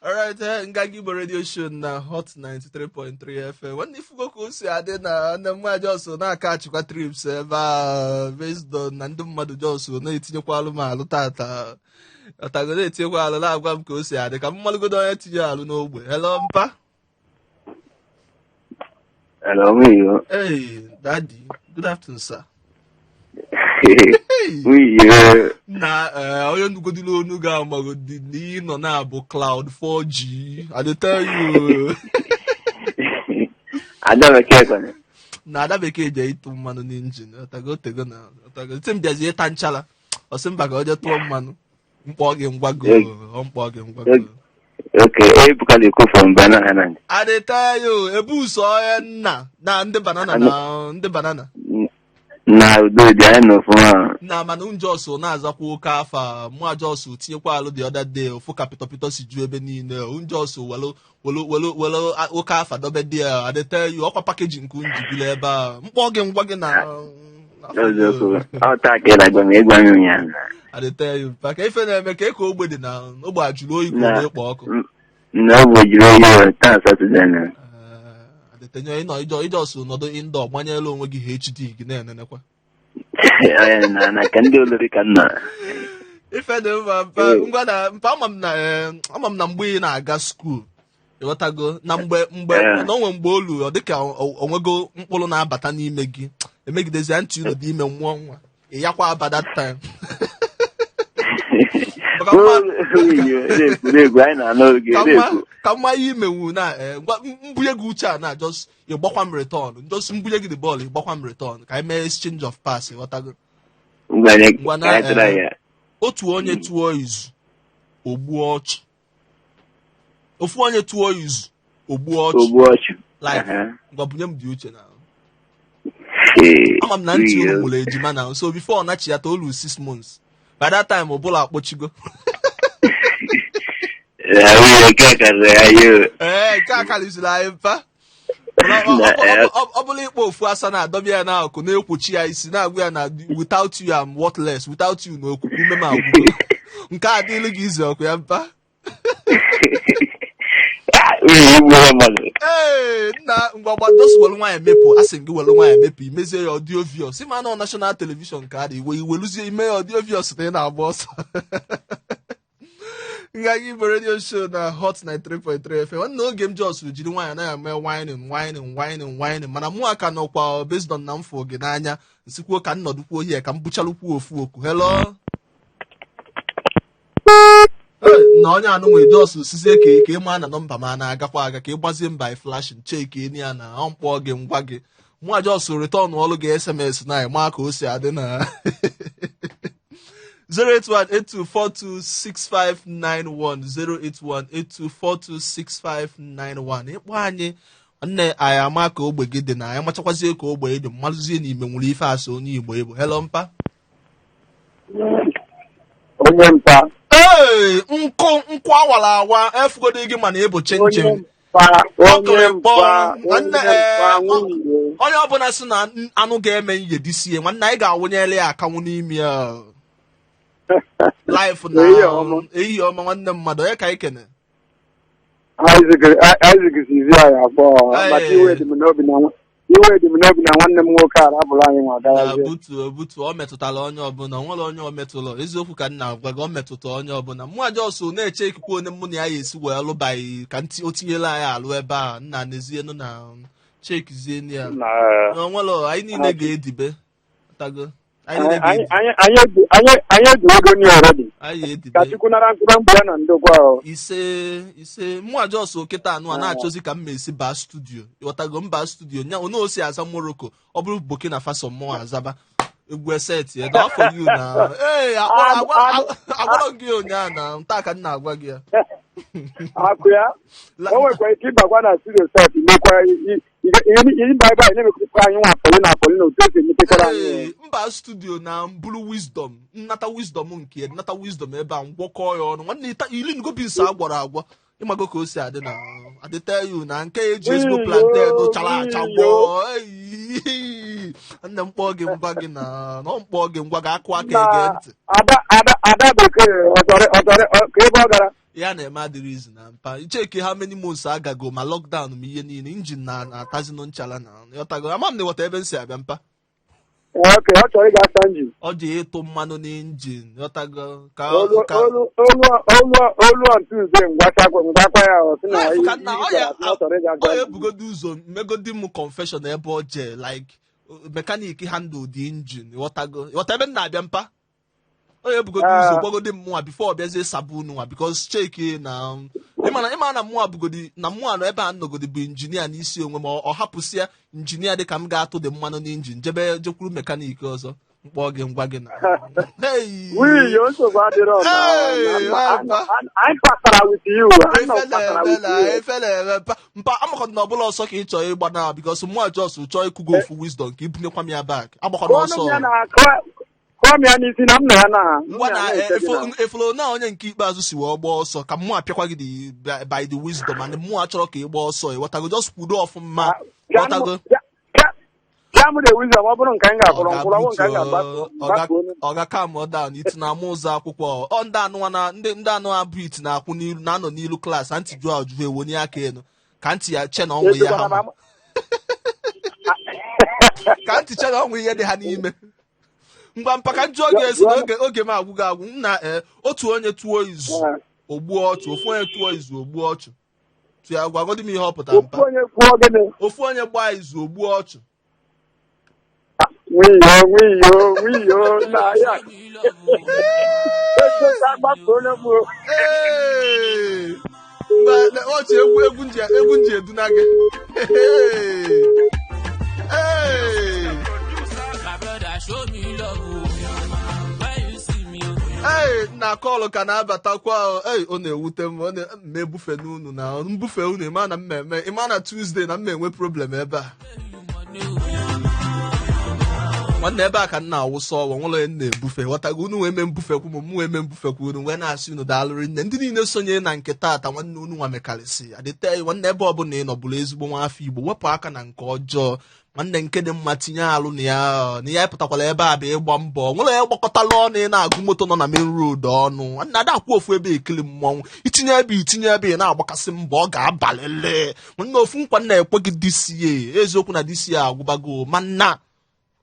Alright, Nganga Igbo radio show na Hot 93.3 FM. Nwanne, ifugo ka o si adị na nne mma jos na-aka achịkwa trips ebe a based on na ndị mmadụ jos na-etinyekwa alụmalụ tata, ọtago na-etinyekwa alụ na-agwa m ka o si adị ka m malụgodo onye tinye alụ n'ogbe. Hello, mpa. Hello, Miyo. Hey, daddy, good afternoon, sir. Nwunye. Na onye nugodili onu ga-amagodi na ị nọ na-abụ cloud 4G, I dey tell you. Ada Bekee kwana. Na Ada Bekee je ịtụ mmanụ n'injin, ọtago otego na ọtago ntị m bịazie ịta nchala, ọ sị mba, ka ọ jee tụọ mmanụ. Mkpọ gị ngwago, ọ mkpọ gị ngwago. Okay, Ebuka dey come from Banana Island. I dey tell you, ebuso onye nna na ndị banana na ndị banana. Na udo dị, anyị nọ ọfụma. Na mana njọs na-azakwa oke afa mụ ajọs tinyekwa alụ the other day, ofu ka pịtọpịtọ si ju ebe niile. Njọs welu welu welu welu oke afa dobe dị ya. I dey tell you, ọkwa package nke unji bili ebe a, mkpọ gị ngwa gị na Eziokwu. Ọ taa ka ị na-agwa m, ịgwa m ụnyaahụ. I dey tell you, maka ife na-eme ka eke ogbe dị na ogbe ajụrụ oyi ka ọ na-ekpo ọkụ. Na ogbe juru oyi taa Saturday na. Adetenye ịnọ ijọ ijọs nọdụ indoor, gbanyela onwe gị HD gị na-enenekwa. Na ka ndị olori ka nna. Ife dị mma, mpa. Ngwa na mpa, ama m na mgbe ị na-aga school, ịghọtago, na mgbe na onwe mgbe olu ọ dịka onwego mkpụrụ na-abata n'ime gị, emegidezi ya ntị unu dị ime mmụọ nwa, ị yakwa aba that time. Maka Na-ekwu, anyị na-anụ oge ka mma na-ekwu. Ka mma ihe imenwu na ngwa mbunye gị uche a na just ịgbakwa m return, just mbunye gị the ball, ịgbakwa m return, ka anyị mee exchange of pass, ịghọtago? Ngwa nye. Ngwa na ka anyị tụrụ ya. Otu onye tụọ izu, ogbuo ọchụ. Ofu onye tụọ izu, ogbuo ọchụ. Ogbu ọchụ. Like ngwa, bunye m dị uche na ama m na ntị unu mụrụ ejima na so before ọ nachi ya ta olu 6 months, by that time ọbụla akpọchigo. Nwunye nke a karịrị anyị o. Ee, nke a karịziri anyị, mpa. Ọ bụla ịkpọ ofu asa na-adọbịa ya n'akụkụ, na-ekwochi ya isi, na-agwa ya na without you I'm worthless, without you na okwukwe ume m agwụgo. Nke a adịghị gị izi ọkụ ya, mpa. Ah, nwunye igburu mmadụ. Ee nna, ngwa gbados, welu nwaanyị mepụ. A sị gị welu nwaanyị mepụ, imezie ya ọdị obvious. Ịma na national television ka a dị iwe, iweluzie ime ya ọdị obvious na ị na-agba ọsọ. Nganga Igbo radio show na Hot 93.3 FM. Nwanne, oge m jos jiri nwaanyị anaghị eme whining, whining, whining, whining, mana mụ aka nọkwa based on na m fụ gị n'anya, nsikwuo ka m nọdụkwuo hie ka m buchalụkwuo ofu oku. Hello. Hey, na onye anụ nwere jos sizie ka ị maa na nọmba ma na-agakwa aga, ka ị gbazie mba flashing check eni ya na ọ mkpọ gị ngwa gị. Mụ jos return ọlụ gị SMS na ịma ka o si adị na 08182426591, 08182426591. Ịkpọ anyị, nwanne anyị, ama ka ogbe gị dị na anyị machakwazie ka ogbe dị, mmalụzie n'ime nwere ife asị onye Igbo ịbụ. Hello, mpa. Onye mpa. Ee, nkụ nkwụ awara awa efugodo gị, mana ịbụ chinchin. Mpa, onye Ọkụrịkpọ. mpa. Nwanne, Onye mpa, nwunye. Onye ọbụla sị na anụ ga-eme nyedisie, nwanne, anyị ga-awụnyere ya akanwụ n'ime ya life na. Ehihie ọma. Ehihie ọma, nwanne mmadụ. Onye ka anyị kene? Isaac Isaac sizi anyị akpọ maka iwe dị m n'obi na iwe dị m n'obi na nwanne m nwoke a rapụrụ anyị nwa Na garazie. Butuo butuo, ọ metụtara onye ọbụla. O nwere onye ọ metụrụ. Eziokwu ka m na-agwa gị, ọ metụta onye ọbụla. Mụ aja ọsọ na-eche ikuku onye mụ na ya ya esi wee lụbaghị ka ntị o tinyela anyị alụ ebe a nna n'ezienu na chekizienu ya. Na Na o nwere anyị niile ga-edibe tago, anyị niile Anyị ga-edibe. anyị eji ego ni already. Anyị ga-edibe. Ka Chukwu nara mkpụrụ mgbe ya na ndokwa o. Ise, ise. Mụ ajọsọ kịta anụ a na-achọzi ka m ma esi baa studio, ịghọtago? Mba studio nya onye osi aza Morocco, ọ bụrụ Burkina Faso, mmụọ azaba egwu eseti ya for you na ee agwarọ gị ụnyaahụ na nta ka m na-agwa gị ya. Akụ ya o nwekwa ike ịbakwa na studio set mekwa ịba ebe a na-emekwa anyị nwa apọlị na apọlị na otu esi emetekwara anyị. Ee, mba studio na mbụrụ wisdom, nnata wisdom nke nnata wisdom ebe a, ngwọkọ ya ọnụ, nwanne, ili ngo beans a gwọrọ agwọ, ịmago ka o si adị na adịte you na nke eji ezigbo plantain chara acha gwọọ. Eyi, nne m, kpọọ gị ngwa gị na na ọ mkpọọ gị ngwa gị akụ aka ege ntị. Ada ada ada bekee ọtọrị ọtọrị ka ebe ọ gara. Ya na-eme adịrị izu na mpa icheke how many months agago, ma lockdown ma ihe niile, engine na na-atazinụ nchala na ịghọtago. Ama m na ịghọta ebe m si abịa, mpa. Oke ọ chọrọ ịga asa engine. Ọ dị ịtụ mmanụ n'engine, ịghọtago, ka olu ka olu olu olu olu on Tuesday ngwachakwa ngwakwa ya, ọ sị na Life ka nna ọ ya ọ chọrọ ịga ọ ya ebugodo ụzọ megodi m confession ebe ọ jee like Mechanic handle the engine, ịghọtago? Ịghọta ebe m na-abịa, mpa? Onye bugodi ụzọ gwagodi mmụọ before ọ bịazie sabu unu nwa, because cheki na ịma na mmụọ bugodi na mmụọ nọ ebe a nọgodi bụ injinia n'isi onwe ma ọ hapụsịa injinia dị ka m ga-atụ dị mmanụ n'injin jebe jekwuru mechanic ọzọ mkpọ gị ngwa gị na. Hey! Wiyo, nsogbu adịrọ na Hey, mpa. anyị kpatara with you. Anyị nọ Ife kpatara na-eme with na you. ife na-eme mpa mpa amakọta na ọbụla ọsọ ka ị chọrọ ịgba na, because mmụọ just chọọ ịkụgo ofu wisdom ka ibunyekwa m ya back agbakọ Kụọ n'ọsọ. m ya na kụọ m ya n'isi na m na ya na m Ngwa na na ya na-eche gị na. Efolo na onye nke ikpeazụ si wee gbaa ọsọ ka mmụọ apịakwa gị by the wisdom, and mmụọ achọrọ ka ị gbaa ọsọ, ịghọtago? Just kwudo ọfụma, ghọtago? Bịa m the wisdom, ọ bụrụ nke m ga-akwụrụ nkwụrụ, ọ bụrụ nke m ga-agbatuo. Ọ ga calm down iti na ama ụzọ akwụkwọ ọ ndị anụ na ndị anụ abụ iti na-akwụ n'ilu na-anọ n'ilu class ntị jụọ ajụjụ ewonye aka elu ka ntị ya che na ọnwụ ya ha ma. Ka ntị che na ọnwụ ihe dị ha n'ime. Ngwa mpa, ka njụọ gị esi na oge m agwụgo agwụ m na otu onye tụọ izu ogbuo ọchụ, ofu onye tụọ izu ogbuo ọchụ, tụya gwagodi m ihe ọ pụtara, mpa. Ofu onye kwuo gịnị? Ofu onye gbaa izu ogbuo ọchụ. Wiyo, wiyo, wiyo, na ya ego ka agbafuo m. Ee! Mba, ọchị egwu nji eduna gị. Ee! Ee! My brother, show me love, oh. When you see me, oh. Ee, na call ka na-abatakwa o. Ei, ọ na-ewute m, ọ na m ebufe n'unu na mbufe unu ịma na mmemme ịma na Tuesday na m enwe problem ebe a. You money, oh. Nwanne, ebe a ka m na-awụsa ọwa nwere onye m na-ebufe, ghọtago? Unu wee mee mbufekwu m, mụ wee mee mbufekwu unu, wee na-asị unu daalụrị nne ndị niile sonye na nke taata. Nwanne, unu nwa mekarịsị adịte. Nwanne, ebe ọbụla ị nọ bụrụ ezigbo nwa afọ Igbo, wepụ aka na nke ọjọọ. Nwanne, nke dị mma tinye alụ na ya na ya pụtakwala ebe a bụ ịgba mbọ nwere ya gbakọtala ọnụ. Ị na-agụ moto nọ na main road ọnụ, nwanne, ada akwụ ofu ebe ekili mmọnwụ itinye ebe itinye ebe ị na-agbakasị mbọ, ọ ga-abalịlị. Nwanne, ofu nkwa na-ekwe gị DCA, eziokwu na DCA agwụbago, mana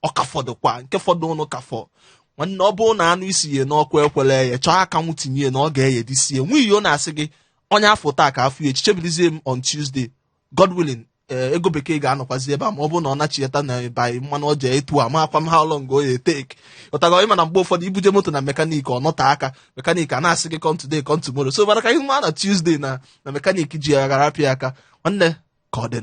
ọ ka fọdụkwa nke fọdụ ụnụ ka fọ. Nwanne, ọ bụrụ na anụ isi ya n'ọkụ ekwele ya chọọ aka nwụ tinye na ọ ga-eye DCA nwunye ọ na-asị gị onye afọ taa ka afọ ya echiche bilizie m on Tuesday, God willing. Ee, ego bekee ga-anọkwazi ebe a ma ọ bụrụ na ọ nachieta na by mmanụ ọja etu a makwa m how long o ya etake, ụtago? Ịma na mgbe ụfọdụ ibuje moto na mechanic ọ nọte aka, mechanic a na-asị gị come today, come tomorrow, so mana ka ihe ma na Tuesday na mechanic ji ya gara apịa aka. Nwanne, ka ọ dị.